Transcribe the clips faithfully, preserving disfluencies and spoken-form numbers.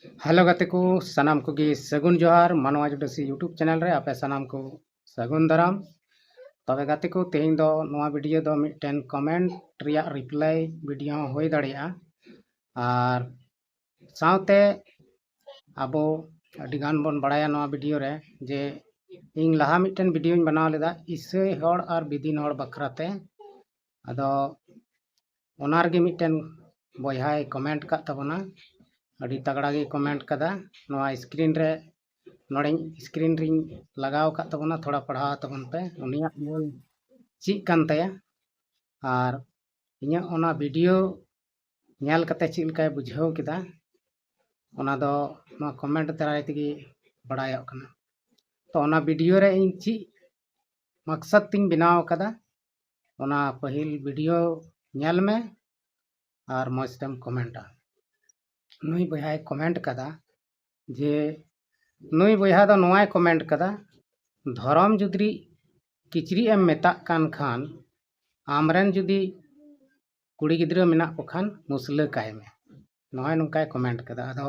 Hello ᱜᱟᱛᱮ ᱠᱚ, ᱥᱟᱱᱟᱢ ᱠᱚᱜᱮ ᱥᱟᱹᱜᱩᱱ ᱡᱚᱦᱟᱨ᱾ ᱢᱟᱱᱣᱟ ᱡᱩᱰᱟᱹᱥᱤ YouTube ᱪᱮᱱᱮᱞ ᱨᱮ ᱟᱯᱮ ᱥᱟᱱᱟᱢ ᱠᱚ ᱥᱟᱹᱜᱩᱱ ᱫᱟᱨᱟᱢ᱾ ᱛᱚᱵᱮ ᱜᱟᱛᱮ ᱠᱚ, ᱛᱮᱦᱮᱧ ᱫᱚ ᱱᱚᱣᱟ ᱵᱷᱤᱰᱤᱭᱳ ᱫᱚ ᱢᱤᱫᱴᱮᱱ ᱠᱚᱢᱮᱱᱴ ᱨᱮᱭᱟᱜ ᱨᱤᱯᱞᱟᱭ ᱵᱷᱤᱰᱤᱭᱳ ᱦᱚᱸ ᱦᱩᱭ ᱫᱟᱲᱮᱭᱟᱜᱼᱟ᱾ ᱟᱨ ᱥᱟᱶᱛᱮ ᱟᱵᱚ ᱟᱹᱰᱤ ᱜᱟᱱ ᱵᱚᱱ ᱵᱟᱲᱟᱭᱟ ᱱᱚᱣᱟ ᱵᱷᱤᱰᱤᱭᱳ ᱨᱮ ᱡᱮ ᱤᱧ ᱞᱟᱦᱟ ᱢᱤᱫᱴᱮᱱ ᱵᱷᱤᱰᱤᱭᱳᱧ ᱵᱮᱱᱟᱣ ᱞᱮᱫᱟ ᱤᱥᱟᱹᱭ ᱦᱚᱲ ᱟᱨ ᱵᱤᱫᱤᱱ ᱦᱚᱲ ᱵᱟᱠᱷᱨᱟ ᱛᱮ᱾ ᱟᱫᱚ ᱚᱱᱟ ᱨᱮᱜᱮ ᱢᱤᱫᱴᱮᱱ ᱵᱚᱭᱦᱟᱭ ᱠᱚᱢᱮᱱᱴ ᱠᱟᱜ ᱛᱟᱵᱚᱱᱟ, ᱟᱹᱰᱤ ᱛᱟᱜᱲᱟ ᱜᱮ ᱠᱚᱢᱮᱱᱴ ᱠᱟᱫᱟ᱾ ᱱᱚᱣᱟ ᱥᱠᱨᱤᱱ ᱨᱮ, ᱱᱚᱰᱮᱧ ᱥᱠᱨᱤᱱ ᱨᱤᱧ ᱞᱟᱜᱟᱣ ᱟᱠᱟᱫ ᱛᱟᱵᱚᱱᱟ, ᱛᱷᱚᱲᱟ ᱯᱟᱲᱦᱟᱣ ᱛᱟᱵᱚᱱ ᱯᱮ᱾ ᱩᱱᱤᱭᱟᱜ ᱢᱩᱞ ᱪᱮᱫ ᱠᱟᱱ ᱛᱟᱭᱟ ᱟᱨ ᱤᱧᱟᱹᱜ ᱚᱱᱟ ᱵᱷᱤᱰᱤᱭᱳ ᱧᱮᱞ ᱠᱟᱛᱮ ᱪᱮᱫ ᱞᱮᱠᱟᱭ ᱵᱩᱡᱷᱟᱹᱣ ᱠᱮᱫᱟ, ᱚᱱᱟ ᱫᱚ ᱱᱚᱣᱟ ᱠᱚᱢᱮᱱᱴ ᱫᱟᱨᱟᱭ ᱛᱮᱜᱮ ᱵᱟᱲᱟᱭᱚᱜ ᱠᱟᱱᱟ᱾ ᱛᱚ ᱚᱱᱟ ᱵᱷᱤᱰᱤᱭᱳ ᱨᱮ ᱤᱧ ᱪᱮᱫ ᱢᱟᱠᱥᱟᱫ ᱛᱤᱧ ᱵᱮᱱᱟᱣ ᱟᱠᱟᱫᱟ, ᱚᱱᱟ ᱯᱟᱹᱦᱤᱞ ᱵᱷᱤᱰᱤᱭᱳ ᱧᱮᱞ ᱢᱮ ᱟᱨ ᱢᱚᱡᱽ ᱛᱮᱢ ᱠᱚᱢᱮᱱᱴᱟ᱾ ᱱᱩᱭ ᱵᱚᱭᱦᱟᱭ ᱠᱚᱢᱮᱱᱴ ᱠᱟᱫᱟ ᱡᱮ, ᱱᱩᱭ ᱵᱚᱭᱦᱟ ᱫᱚ ᱱᱚᱣᱟᱭ ᱠᱚᱢᱮᱱᱴ ᱠᱟᱫᱟ, ᱫᱷᱚᱨᱚᱢ ᱡᱩᱫᱤ ᱠᱤᱪᱨᱤᱡ ᱮᱢ ᱢᱮᱛᱟᱜ ᱠᱟᱱ ᱠᱷᱟᱱ, ᱟᱢᱨᱮᱱ ᱡᱩᱫᱤ ᱠᱩᱲᱤ ᱜᱤᱫᱽᱨᱟᱹ ᱢᱮᱱᱟᱜ ᱠᱚ ᱠᱷᱟᱱ ᱢᱩᱥᱞᱟᱹ ᱠᱟᱭ ᱢᱮ᱾ ᱱᱚᱜᱼᱚᱭ ᱱᱚᱝᱠᱟᱭ ᱠᱚᱢᱮᱱᱴ ᱠᱟᱫᱟ᱾ ᱟᱫᱚ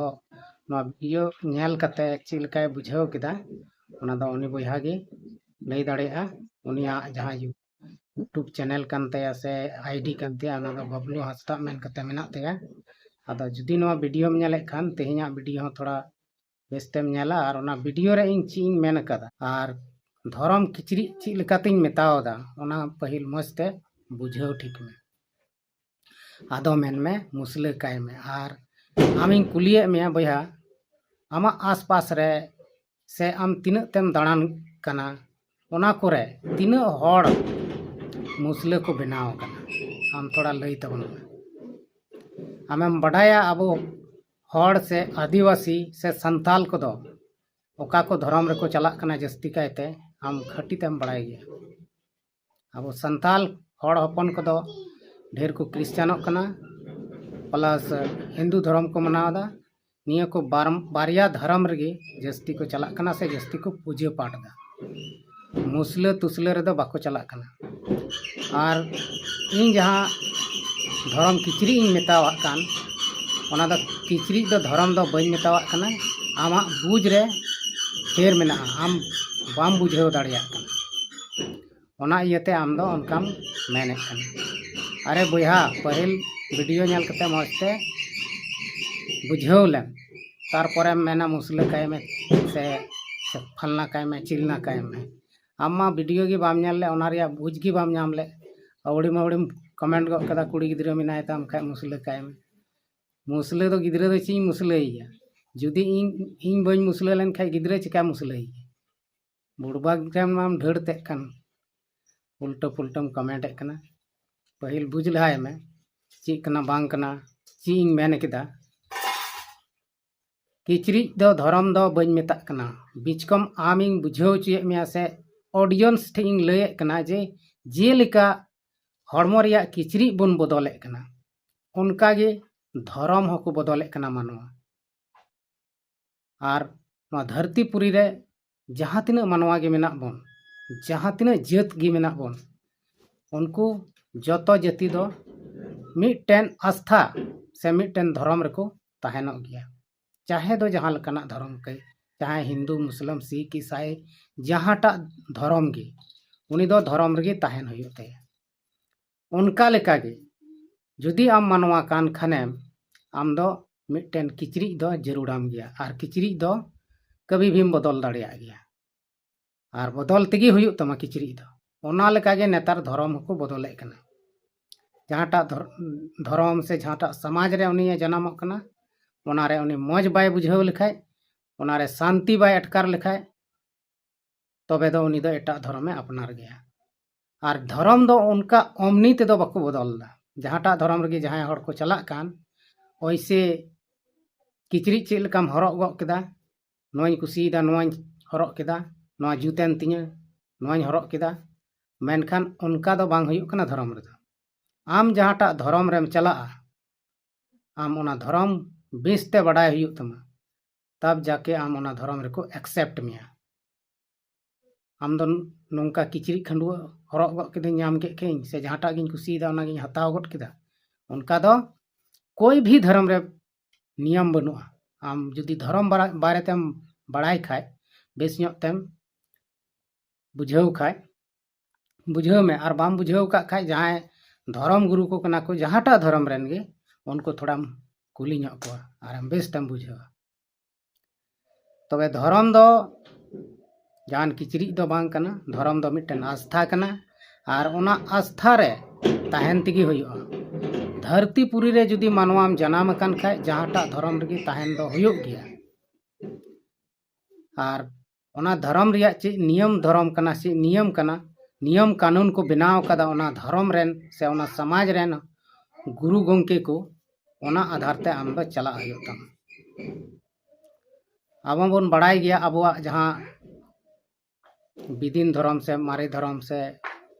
ᱱᱚᱣᱟ ᱵᱷᱤᱰᱤᱭᱳ ᱧᱮᱞ ᱠᱟᱛᱮ ᱪᱮᱫ ᱞᱮᱠᱟᱭ ᱵᱩᱡᱷᱟᱹᱣ ᱠᱮᱫᱟ, ᱚᱱᱟ ᱫᱚ ᱩᱱᱤ ᱵᱚᱭᱦᱟ ᱜᱮ ᱞᱟᱹᱭ ᱫᱟᱲᱮᱭᱟᱜᱼᱟ᱾ ᱩᱱᱤᱭᱟᱜ ᱡᱟᱦᱟᱸ YouTube ᱪᱮᱱᱮᱞ ᱠᱟᱱ ᱛᱟᱭᱟ ᱥᱮ ᱟᱭᱰᱤ ᱠᱟᱱ ᱛᱟᱭᱟ, ᱚᱱᱟ ᱫᱚ ᱵᱟᱵᱞᱩ ᱦᱟᱸᱥᱫᱟᱜ ᱢᱮᱱ ᱠᱟᱛᱮ ᱢᱮᱱᱟᱜ ᱛᱟᱭᱟ᱾ ᱟᱫᱚ ᱡᱩᱫᱤ ᱱᱚᱣᱟ ᱵᱷᱤᱰᱤᱭᱳᱢ ᱧᱮᱞᱮᱫ ᱠᱷᱟᱱ, ᱛᱮᱦᱮᱧᱟᱜ ᱵᱷᱤᱰᱤᱭᱳ ᱦᱚᱸ ᱛᱷᱚᱲᱟ ᱵᱮᱥ ᱛᱮᱢ ᱧᱮᱞᱟ ᱟᱨ ᱚᱱᱟ ᱵᱷᱤᱰᱤᱭᱳ ᱨᱮ ᱤᱧ ᱪᱮᱫ ᱤᱧ ᱢᱮᱱ ᱟᱠᱟᱫᱟ ᱟᱨ ᱫᱷᱚᱨᱚᱢ ᱠᱤᱪᱨᱤᱡ ᱪᱮᱫ ᱞᱮᱠᱟᱛᱤᱧ ᱢᱮᱛᱟᱣ ᱟᱫᱟ, ᱚᱱᱟ ᱯᱟᱹᱦᱤᱞ ᱢᱚᱡᱽ ᱛᱮ ᱵᱩᱡᱷᱟᱹᱣ ᱴᱷᱤᱠ ᱢᱮ᱾ ᱟᱫᱚ ᱢᱮᱱ ᱢᱮ ᱢᱩᱥᱞᱟᱹ ᱠᱟᱭ ᱢᱮ᱾ ᱟᱨ ᱟᱢᱤᱧ ᱠᱩᱞᱤᱭᱮᱫ ᱢᱮᱭᱟ ᱵᱚᱭᱦᱟ, ᱟᱢᱟᱜ ᱟᱥᱯᱟᱥ ᱨᱮ ᱥᱮ ᱟᱢ ᱛᱤᱱᱟᱹᱜ ᱛᱮᱢ ᱫᱟᱬᱟᱱ ᱠᱟᱱᱟ, ᱚᱱᱟ ᱠᱚᱨᱮ ᱛᱤᱱᱟᱹᱜ ᱦᱚᱲ ᱢᱩᱥᱞᱟᱹ ᱠᱚ ᱵᱮᱱᱟᱣ ᱟᱠᱟᱱᱟ? ᱟᱢ ᱛᱷᱚᱲᱟ ᱞᱟᱹᱭ ᱛᱟᱵᱚᱱ ᱢᱮ᱾ ᱟᱢᱮᱢ ᱵᱟᱰᱟᱭᱟ ᱟᱵᱚ ᱦᱚᱲ ᱥᱮ ᱟᱹᱫᱤᱵᱟᱹᱥᱤ ᱥᱮ ᱥᱟᱱᱛᱟᱞ ᱠᱚᱫᱚ ᱚᱠᱟ ᱠᱚ ᱫᱷᱚᱨᱚᱢ ᱨᱮᱠᱚ ᱪᱟᱞᱟᱜ ᱠᱟᱱᱟ ᱡᱟᱹᱥᱛᱤ ᱠᱟᱭᱛᱮ? ᱟᱢ ᱠᱷᱟᱹᱴᱤ ᱛᱮᱢ ᱵᱟᱲᱟᱭ ᱜᱮᱭᱟ᱾ ᱟᱵᱚ ᱥᱟᱱᱛᱟᱞ ᱦᱚᱲ ᱦᱚᱯᱚᱱ ᱠᱚᱫᱚ ᱰᱷᱮᱨ ᱠᱚ ᱠᱨᱤᱥᱪᱟᱱᱚᱜ ᱠᱟᱱᱟ, ᱯᱞᱟᱥ ᱦᱤᱱᱫᱩ ᱫᱷᱚᱨᱚᱢ ᱠᱚ ᱢᱟᱱᱟᱣ ᱮᱫᱟ᱾ ᱱᱤᱭᱟᱹ ᱠᱚ ᱵᱟᱨ-, ᱵᱟᱨᱭᱟ ᱫᱷᱚᱨᱚᱢ ᱨᱮᱜᱮ ᱡᱟᱹᱥᱛᱤ ᱠᱚ ᱪᱟᱞᱟᱜ ᱠᱟᱱᱟ ᱥᱮ ᱡᱟᱹᱥᱛᱤ ᱠᱚ ᱯᱩᱡᱟᱹ ᱯᱟᱴ ᱮᱫᱟ᱾ ᱢᱩᱥᱞᱟᱹ ᱛᱩᱥᱞᱟᱹ ᱨᱮᱫᱚ ᱵᱟᱠᱚ ᱪᱟᱞᱟᱜ ᱠᱟᱱᱟ᱾ ᱟᱨ ᱤᱧ ᱡᱟᱦᱟᱸ ᱫᱷᱚᱨᱚᱢ ᱠᱤᱪᱨᱤᱡ ᱤᱧ ᱢᱮᱛᱟᱣᱟᱜ ᱠᱟᱱ, ᱚᱱᱟ ᱫᱚ ᱠᱤᱪᱨᱤᱡ ᱫᱚ ᱫᱷᱚᱨᱚᱢ ᱫᱚ ᱵᱟᱹᱧ ᱢᱮᱛᱟᱣᱟᱜ ᱠᱟᱱᱟ᱾ ᱟᱢᱟᱜ ᱵᱩᱡᱽ ᱨᱮ ᱯᱷᱮᱨ ᱢᱮᱱᱟᱜᱼᱟ, ᱟᱢ ᱵᱟᱢ ᱵᱩᱡᱷᱟᱹᱣ ᱫᱟᱲᱮᱭᱟᱜ ᱠᱟᱱᱟ, ᱚᱱᱟ ᱤᱭᱟᱹᱛᱮ ᱟᱢ ᱫᱚ ᱚᱱᱠᱟᱢ ᱢᱮᱱᱮᱫ ᱠᱟᱱᱟ᱾ ᱟᱨᱮ ᱵᱚᱭᱦᱟ, ᱯᱟᱹᱦᱤᱞ ᱵᱷᱤᱰᱤᱭᱳ ᱧᱮᱞ ᱠᱟᱛᱮ ᱢᱚᱡᱽ ᱛᱮ ᱵᱩᱡᱷᱟᱹᱣ ᱞᱮᱢ, ᱛᱟᱨᱯᱚᱨᱮᱢ ᱢᱮᱱᱟ ᱢᱩᱥᱞᱟᱹ ᱠᱟᱭ ᱢᱮ ᱥᱮ ᱯᱷᱟᱞᱱᱟ ᱠᱟᱭ ᱢᱮ, ᱪᱤᱞᱱᱟ ᱠᱟᱭ ᱢᱮ᱾ ᱟᱢ ᱢᱟ ᱵᱷᱤᱰᱤᱭᱳ ᱜᱮ ᱵᱟᱢ ᱧᱮᱞ ᱞᱮᱫ, ᱚᱱᱟ ᱨᱮᱭᱟᱜ ᱵᱩᱡᱽ ᱜᱮ ᱵᱟᱢ ᱧᱟᱢ ᱞᱮᱫ᱾ ᱟᱹᱣᱲᱤ ᱢᱟᱹᱣᱲᱤᱢ ᱠᱚᱢᱮᱱᱴ ᱜᱚᱫ ᱠᱮᱫᱟ, ᱠᱩᱲᱤ ᱜᱤᱫᱽᱨᱟᱹ ᱢᱮᱱᱟᱭ ᱛᱟᱢ ᱠᱷᱟᱡ ᱢᱩᱥᱞᱟᱹ ᱠᱟᱭ ᱢᱮ᱾ ᱢᱩᱥᱞᱟᱹ ᱫᱚ ᱜᱤᱫᱽᱨᱟᱹ ᱫᱚ ᱪᱮᱫ ᱤᱧ ᱢᱩᱥᱞᱟᱹᱭᱮᱭᱟ? ᱡᱩᱫᱤ ᱤᱧ, ᱤᱧ ᱵᱟᱹᱧ ᱢᱩᱥᱞᱟᱹ ᱞᱮᱱᱠᱷᱟᱡ ᱜᱤᱫᱽᱨᱟᱹ ᱪᱤᱠᱟ ᱢᱩᱥᱞᱟᱹᱭᱮᱭᱟ? ᱵᱩᱲᱵᱟᱠ ᱨᱮᱱ ᱢᱟᱢ ᱰᱷᱟᱹᱲ ᱛᱮᱫ ᱠᱟᱱ, ᱩᱞᱴᱟᱹ ᱯᱩᱞᱴᱟᱹᱢ ᱠᱚᱢᱮᱱᱴ ᱮᱫ ᱠᱟᱱᱟ᱾ ᱯᱟᱹᱦᱤᱞ ᱵᱩᱡᱽ ᱞᱟᱦᱟᱭ ᱢᱮ, ᱪᱮᱫ ᱠᱟᱱᱟ ᱵᱟᱝ ᱠᱟᱱᱟ, ᱪᱮᱫ ᱤᱧ ᱢᱮᱱ ᱠᱮᱫᱟ᱾ ᱠᱤᱪᱨᱤᱡ ᱫᱚ ᱫᱷᱚᱨᱚᱢ ᱫᱚ ᱵᱟᱹᱧ ᱢᱮᱛᱟᱜ ᱠᱟᱱᱟ᱾ ᱵᱤᱪᱠᱚᱢ ᱟᱢᱤᱧ ᱵᱩᱡᱷᱟᱹᱣ ᱦᱚᱪᱚᱭᱮᱫ ᱢᱮᱭᱟ ᱥᱮ ᱚᱰᱤᱭᱮᱱᱥ ᱴᱷᱮᱱ ᱤᱧ ᱞᱟᱹᱭᱮᱫ ᱠᱟᱱᱟ ᱡᱮ ᱡᱮᱞᱮᱠᱟ ᱦᱚᱲᱢᱚ ᱨᱮᱭᱟᱜ ᱠᱤᱪᱨᱤᱡ ᱵᱚᱱ ᱵᱚᱫᱚᱞᱮᱫ ᱠᱟᱱᱟ, ᱚᱱᱠᱟᱜᱮ ᱫᱷᱚᱨᱚᱢ ᱦᱚᱸᱠᱚ ᱵᱚᱫᱚᱞᱮᱫ ᱠᱟᱱᱟ ᱢᱟᱱᱣᱟ᱾ ᱟᱨ ᱱᱚᱣᱟ ᱫᱷᱟᱹᱨᱛᱤ ᱯᱩᱨᱤ ᱨᱮ ᱡᱟᱦᱟᱸ ᱛᱤᱱᱟᱹᱜ ᱢᱟᱱᱣᱟ ᱜᱮ ᱢᱮᱱᱟᱜ ᱵᱚᱱ, ᱡᱟᱦᱟᱸ ᱛᱤᱱᱟᱹᱜ ᱡᱟᱹᱛ ᱜᱮ ᱢᱮᱱᱟᱜ ᱵᱚᱱ, ᱩᱱᱠᱩ ᱡᱚᱛᱚ ᱡᱟᱹᱛᱤ ᱫᱚ ᱢᱤᱫᱴᱮᱱ ᱟᱥᱛᱷᱟ ᱥᱮ ᱢᱤᱫᱴᱮᱱ ᱫᱷᱚᱨᱚᱢ ᱨᱮᱠᱚ ᱛᱟᱦᱮᱱᱚᱜ ᱜᱮᱭᱟ᱾ ᱪᱟᱦᱮ ᱫᱚ ᱡᱟᱦᱟᱸ ᱞᱮᱠᱟᱱᱟᱜ ᱫᱷᱚᱨᱚᱢ ᱜᱮ, ᱪᱟᱦᱮ ᱦᱤᱱᱫᱩ, ᱢᱩᱥᱞᱟᱢ, ᱥᱤᱠᱷ, ᱤᱥᱟᱭ, ᱡᱟᱦᱟᱸᱴᱟᱜ ᱫᱷᱚᱨᱚᱢ ᱜᱮ, ᱩᱱᱤ ᱫᱚ ᱫᱷᱚᱨᱚᱢ ᱨᱮᱜᱮ ᱛᱟᱦᱮᱱ ᱦᱩᱭᱩᱜ ᱛᱟᱭᱟ᱾ ᱚᱱᱠᱟ ᱞᱮᱠᱟᱜᱮ ᱡᱩᱫᱤ ᱟᱢ ᱢᱟᱱᱣᱟ ᱠᱟᱱ ᱠᱷᱟᱱᱮᱢ, ᱟᱢ ᱫᱚ ᱢᱤᱫᱴᱮᱱ ᱠᱤᱪᱨᱤᱡ ᱫᱚ ᱡᱟᱹᱨᱩᱲᱟᱢ ᱜᱮᱭᱟ, ᱟᱨ ᱠᱤᱪᱨᱤᱡ ᱫᱚ ᱠᱟᱹᱵᱷᱤ ᱵᱷᱤᱢ ᱵᱚᱫᱚᱞ ᱫᱟᱲᱮᱭᱟᱜ ᱜᱮᱭᱟ, ᱟᱨ ᱵᱚᱫᱚᱞ ᱛᱮᱜᱮ ᱦᱩᱭᱩᱜ ᱛᱟᱢᱟ ᱠᱤᱪᱨᱤᱡ ᱫᱚ᱾ ᱚᱱᱟ ᱞᱮᱠᱟᱜᱮ ᱱᱮᱛᱟᱨ ᱫᱷᱚᱨᱚᱢ ᱦᱚᱸᱠᱚ ᱵᱚᱫᱚᱞᱮᱫ ᱠᱟᱱᱟ᱾ ᱡᱟᱦᱟᱸᱴᱟᱜ ᱫᱷᱚᱨ-, ᱫᱷᱚᱨᱚᱢ ᱥᱮ ᱡᱟᱦᱟᱸᱴᱟᱜ ᱥᱚᱢᱟᱡᱽ ᱨᱮ ᱩᱱᱤᱭᱮ ᱡᱟᱱᱟᱢᱚᱜ ᱠᱟᱱᱟ, ᱚᱱᱟᱨᱮ ᱩᱱᱤ ᱢᱚᱡᱽ ᱵᱟᱭ ᱵᱩᱡᱷᱟᱹᱣ ᱞᱮᱠᱷᱟᱡ, ᱚᱱᱟᱨᱮ ᱥᱟᱱᱛᱤ ᱵᱟᱭ ᱟᱴᱠᱟᱨ ᱞᱮᱠᱷᱟᱡ, ᱛᱚᱵᱮ ᱫᱚ ᱩᱱᱤ ᱫᱚ ᱮᱴᱟᱜ ᱫᱷᱚᱨᱚᱢᱮ ᱟᱯᱱᱟᱨ ᱜᱮᱭᱟ᱾ ᱟᱨ ᱫᱷᱚᱨᱚᱢ ᱫᱚ ᱚᱱᱠᱟ ᱚᱢᱱᱤ ᱛᱮᱫᱚ ᱵᱟᱠᱚ ᱵᱚᱫᱚᱞ ᱮᱫᱟ᱾ ᱡᱟᱦᱟᱸᱴᱟᱜ ᱫᱷᱚᱨᱚᱢ ᱨᱮᱜᱮ ᱡᱟᱦᱟᱸᱭ ᱦᱚᱲ ᱠᱚ ᱪᱟᱞᱟᱜ ᱠᱟᱱ, ᱳᱭᱥᱮ ᱠᱤᱪᱨᱤᱡ ᱪᱮᱫ ᱞᱮᱠᱟᱢ ᱦᱚᱨᱚᱜ ᱜᱚᱫ ᱠᱮᱫᱟ, ᱱᱚᱣᱟᱧ ᱠᱩᱥᱤᱭᱮᱫᱟ, ᱱᱚᱣᱟᱧ ᱦᱚᱨᱚᱜ ᱠᱮᱫᱟ, ᱱᱚᱣᱟ ᱡᱩᱛᱮᱱ ᱛᱤᱧᱟᱹ, ᱱᱚᱣᱟᱧ ᱦᱚᱨᱚᱜ ᱠᱮᱫᱟ, ᱢᱮᱱᱠᱷᱟᱱ ᱚᱱᱠᱟ ᱫᱚ ᱵᱟᱝ ᱦᱩᱭᱩᱜ ᱠᱟᱱᱟ ᱫᱷᱚᱨᱚᱢ ᱨᱮᱫᱚ᱾ ᱟᱢ ᱡᱟᱦᱟᱸᱴᱟᱜ ᱫᱷᱚᱨᱚᱢ ᱨᱮᱢ ᱪᱟᱞᱟᱜᱼᱟ, ᱟᱢ ᱚᱱᱟ ᱫᱷᱚᱨᱚᱢ ᱵᱮᱥᱛᱮ ᱵᱟᱰᱟᱭ ᱦᱩᱭᱩᱜ ᱛᱟᱢᱟ, ᱛᱟᱵ ᱡᱟᱠᱮ ᱟᱢ ᱚᱱᱟ ᱫᱷᱚᱨᱚᱢ ᱨᱮᱠᱚ ᱮᱠᱥᱮᱯᱴ ᱢᱮᱭᱟ᱾ ᱟᱢ ᱫᱚ ᱱᱚᱝᱠᱟ ᱠᱤᱪᱨᱤᱡ ᱠᱷᱟᱹᱰᱩᱣᱟᱹᱜ ᱦᱚᱨᱚᱜ ᱜᱚᱫ ᱠᱤᱫᱟᱹᱧ, ᱧᱟᱢ ᱠᱮᱫ ᱠᱟᱹᱧ, ᱥᱮ ᱡᱟᱦᱟᱸᱴᱟᱜ ᱜᱤᱧ ᱠᱩᱥᱤᱭᱟᱫᱟ ᱚᱱᱟᱜᱤᱧ ᱦᱟᱛᱟᱣ ᱜᱚᱫ ᱠᱮᱫᱟ, ᱚᱱᱠᱟ ᱫᱚ ᱠᱳᱭ ᱵᱷᱤ ᱫᱷᱚᱨᱚᱢ ᱨᱮ ᱱᱤᱭᱚᱢ ᱵᱟᱹᱱᱩᱜᱼᱟ᱾ ᱟᱢ ᱡᱩᱫᱤ ᱫᱷᱚᱨᱚᱢ ᱵᱟᱨᱟ-, ᱵᱟᱨᱮᱛᱮᱢ ᱵᱟᱲᱟᱭ ᱠᱷᱟᱡ, ᱵᱮᱥ ᱧᱚᱜ ᱛᱮᱢ ᱵᱩᱡᱷᱟᱹᱣ ᱠᱷᱟᱡ, ᱵᱩᱡᱷᱟᱹᱣ ᱢᱮ᱾ ᱟᱨ ᱵᱟᱢ ᱵᱩᱡᱷᱟᱹᱣ ᱠᱟᱜ ᱠᱷᱟᱡ, ᱡᱟᱦᱟᱸᱭ ᱫᱷᱚᱨᱚᱢ ᱜᱩᱨᱩ ᱠᱚ ᱠᱟᱱᱟ ᱠᱚ ᱡᱟᱦᱟᱸᱴᱟᱜ ᱫᱷᱚᱨᱚᱢ ᱨᱮᱱ ᱜᱮ, ᱩᱱᱠᱩ ᱛᱷᱚᱲᱟᱢ ᱠᱩᱞᱤ ᱧᱚᱜ ᱠᱚᱣᱟ, ᱟᱨᱮᱢ ᱵᱮᱥ ᱛᱮᱢ ᱵᱩᱡᱷᱟᱹᱣᱟ᱾ ᱛᱚᱵᱮ ᱫᱷᱚᱨᱚᱢ ᱫᱚ ᱡᱟᱦᱟᱱ ᱠᱤᱪᱨᱤᱡ ᱫᱚ ᱵᱟᱝ ᱠᱟᱱᱟ, ᱫᱷᱚᱨᱚᱢ ᱫᱚ ᱢᱤᱫᱴᱮᱱ ᱟᱥᱛᱷᱟ ᱠᱟᱱᱟ᱾ ᱟᱨ ᱚᱱᱟ ᱟᱥᱛᱷᱟ ᱨᱮ ᱛᱟᱦᱮᱱ ᱛᱮᱜᱮ ᱦᱩᱭᱩᱜᱼᱟ᱾ ᱫᱷᱟᱹᱨᱛᱤ ᱯᱩᱨᱤ ᱨᱮ ᱡᱩᱫᱤ ᱢᱟᱱᱣᱟᱢ ᱡᱟᱱᱟᱢ ᱟᱠᱟᱱ ᱠᱷᱟᱡ, ᱡᱟᱦᱟᱸᱴᱟᱜ ᱫᱷᱚᱨᱚᱢ ᱨᱮᱜᱮ ᱛᱟᱦᱮᱱ ᱫᱚ ᱦᱩᱭᱩᱜ ᱜᱮᱭᱟ᱾ ᱟᱨ ᱚᱱᱟ ᱫᱷᱚᱨᱚᱢ ᱨᱮᱭᱟᱜ ᱪᱮᱫ ᱱᱤᱭᱚᱢ ᱫᱷᱚᱨᱚᱢ ᱠᱟᱱᱟ, ᱪᱮᱫ ᱱᱤᱭᱚᱢ ᱠᱟᱱᱟ, ᱱᱤᱭᱚᱢ ᱠᱟᱹᱱᱩᱱ ᱠᱚ ᱵᱮᱱᱟᱣ ᱠᱟᱫᱟ ᱚᱱᱟ ᱫᱷᱚᱨᱚᱢ ᱨᱮᱱ ᱥᱮ ᱚᱱᱟ ᱥᱚᱢᱟᱡᱽ ᱨᱮᱱ ᱜᱩᱨᱩ ᱜᱚᱢᱠᱮ ᱠᱚ, ᱚᱱᱟ ᱟᱫᱷᱟᱨ ᱛᱮ ᱟᱢ ᱫᱚ ᱪᱟᱞᱟᱜ ᱦᱩᱭᱩᱜ ᱛᱟᱢᱟ᱾ ᱟᱵᱚ ᱵᱚᱱ ᱵᱟᱲᱟᱭ ᱜᱮᱭᱟ ᱟᱵᱚᱣᱟᱜ ᱡᱟᱦᱟᱸ ᱵᱤᱫᱤᱱ ᱫᱷᱚᱨᱚᱢ ᱥᱮ ᱢᱟᱨᱮ ᱫᱷᱚᱨᱚᱢ ᱥᱮ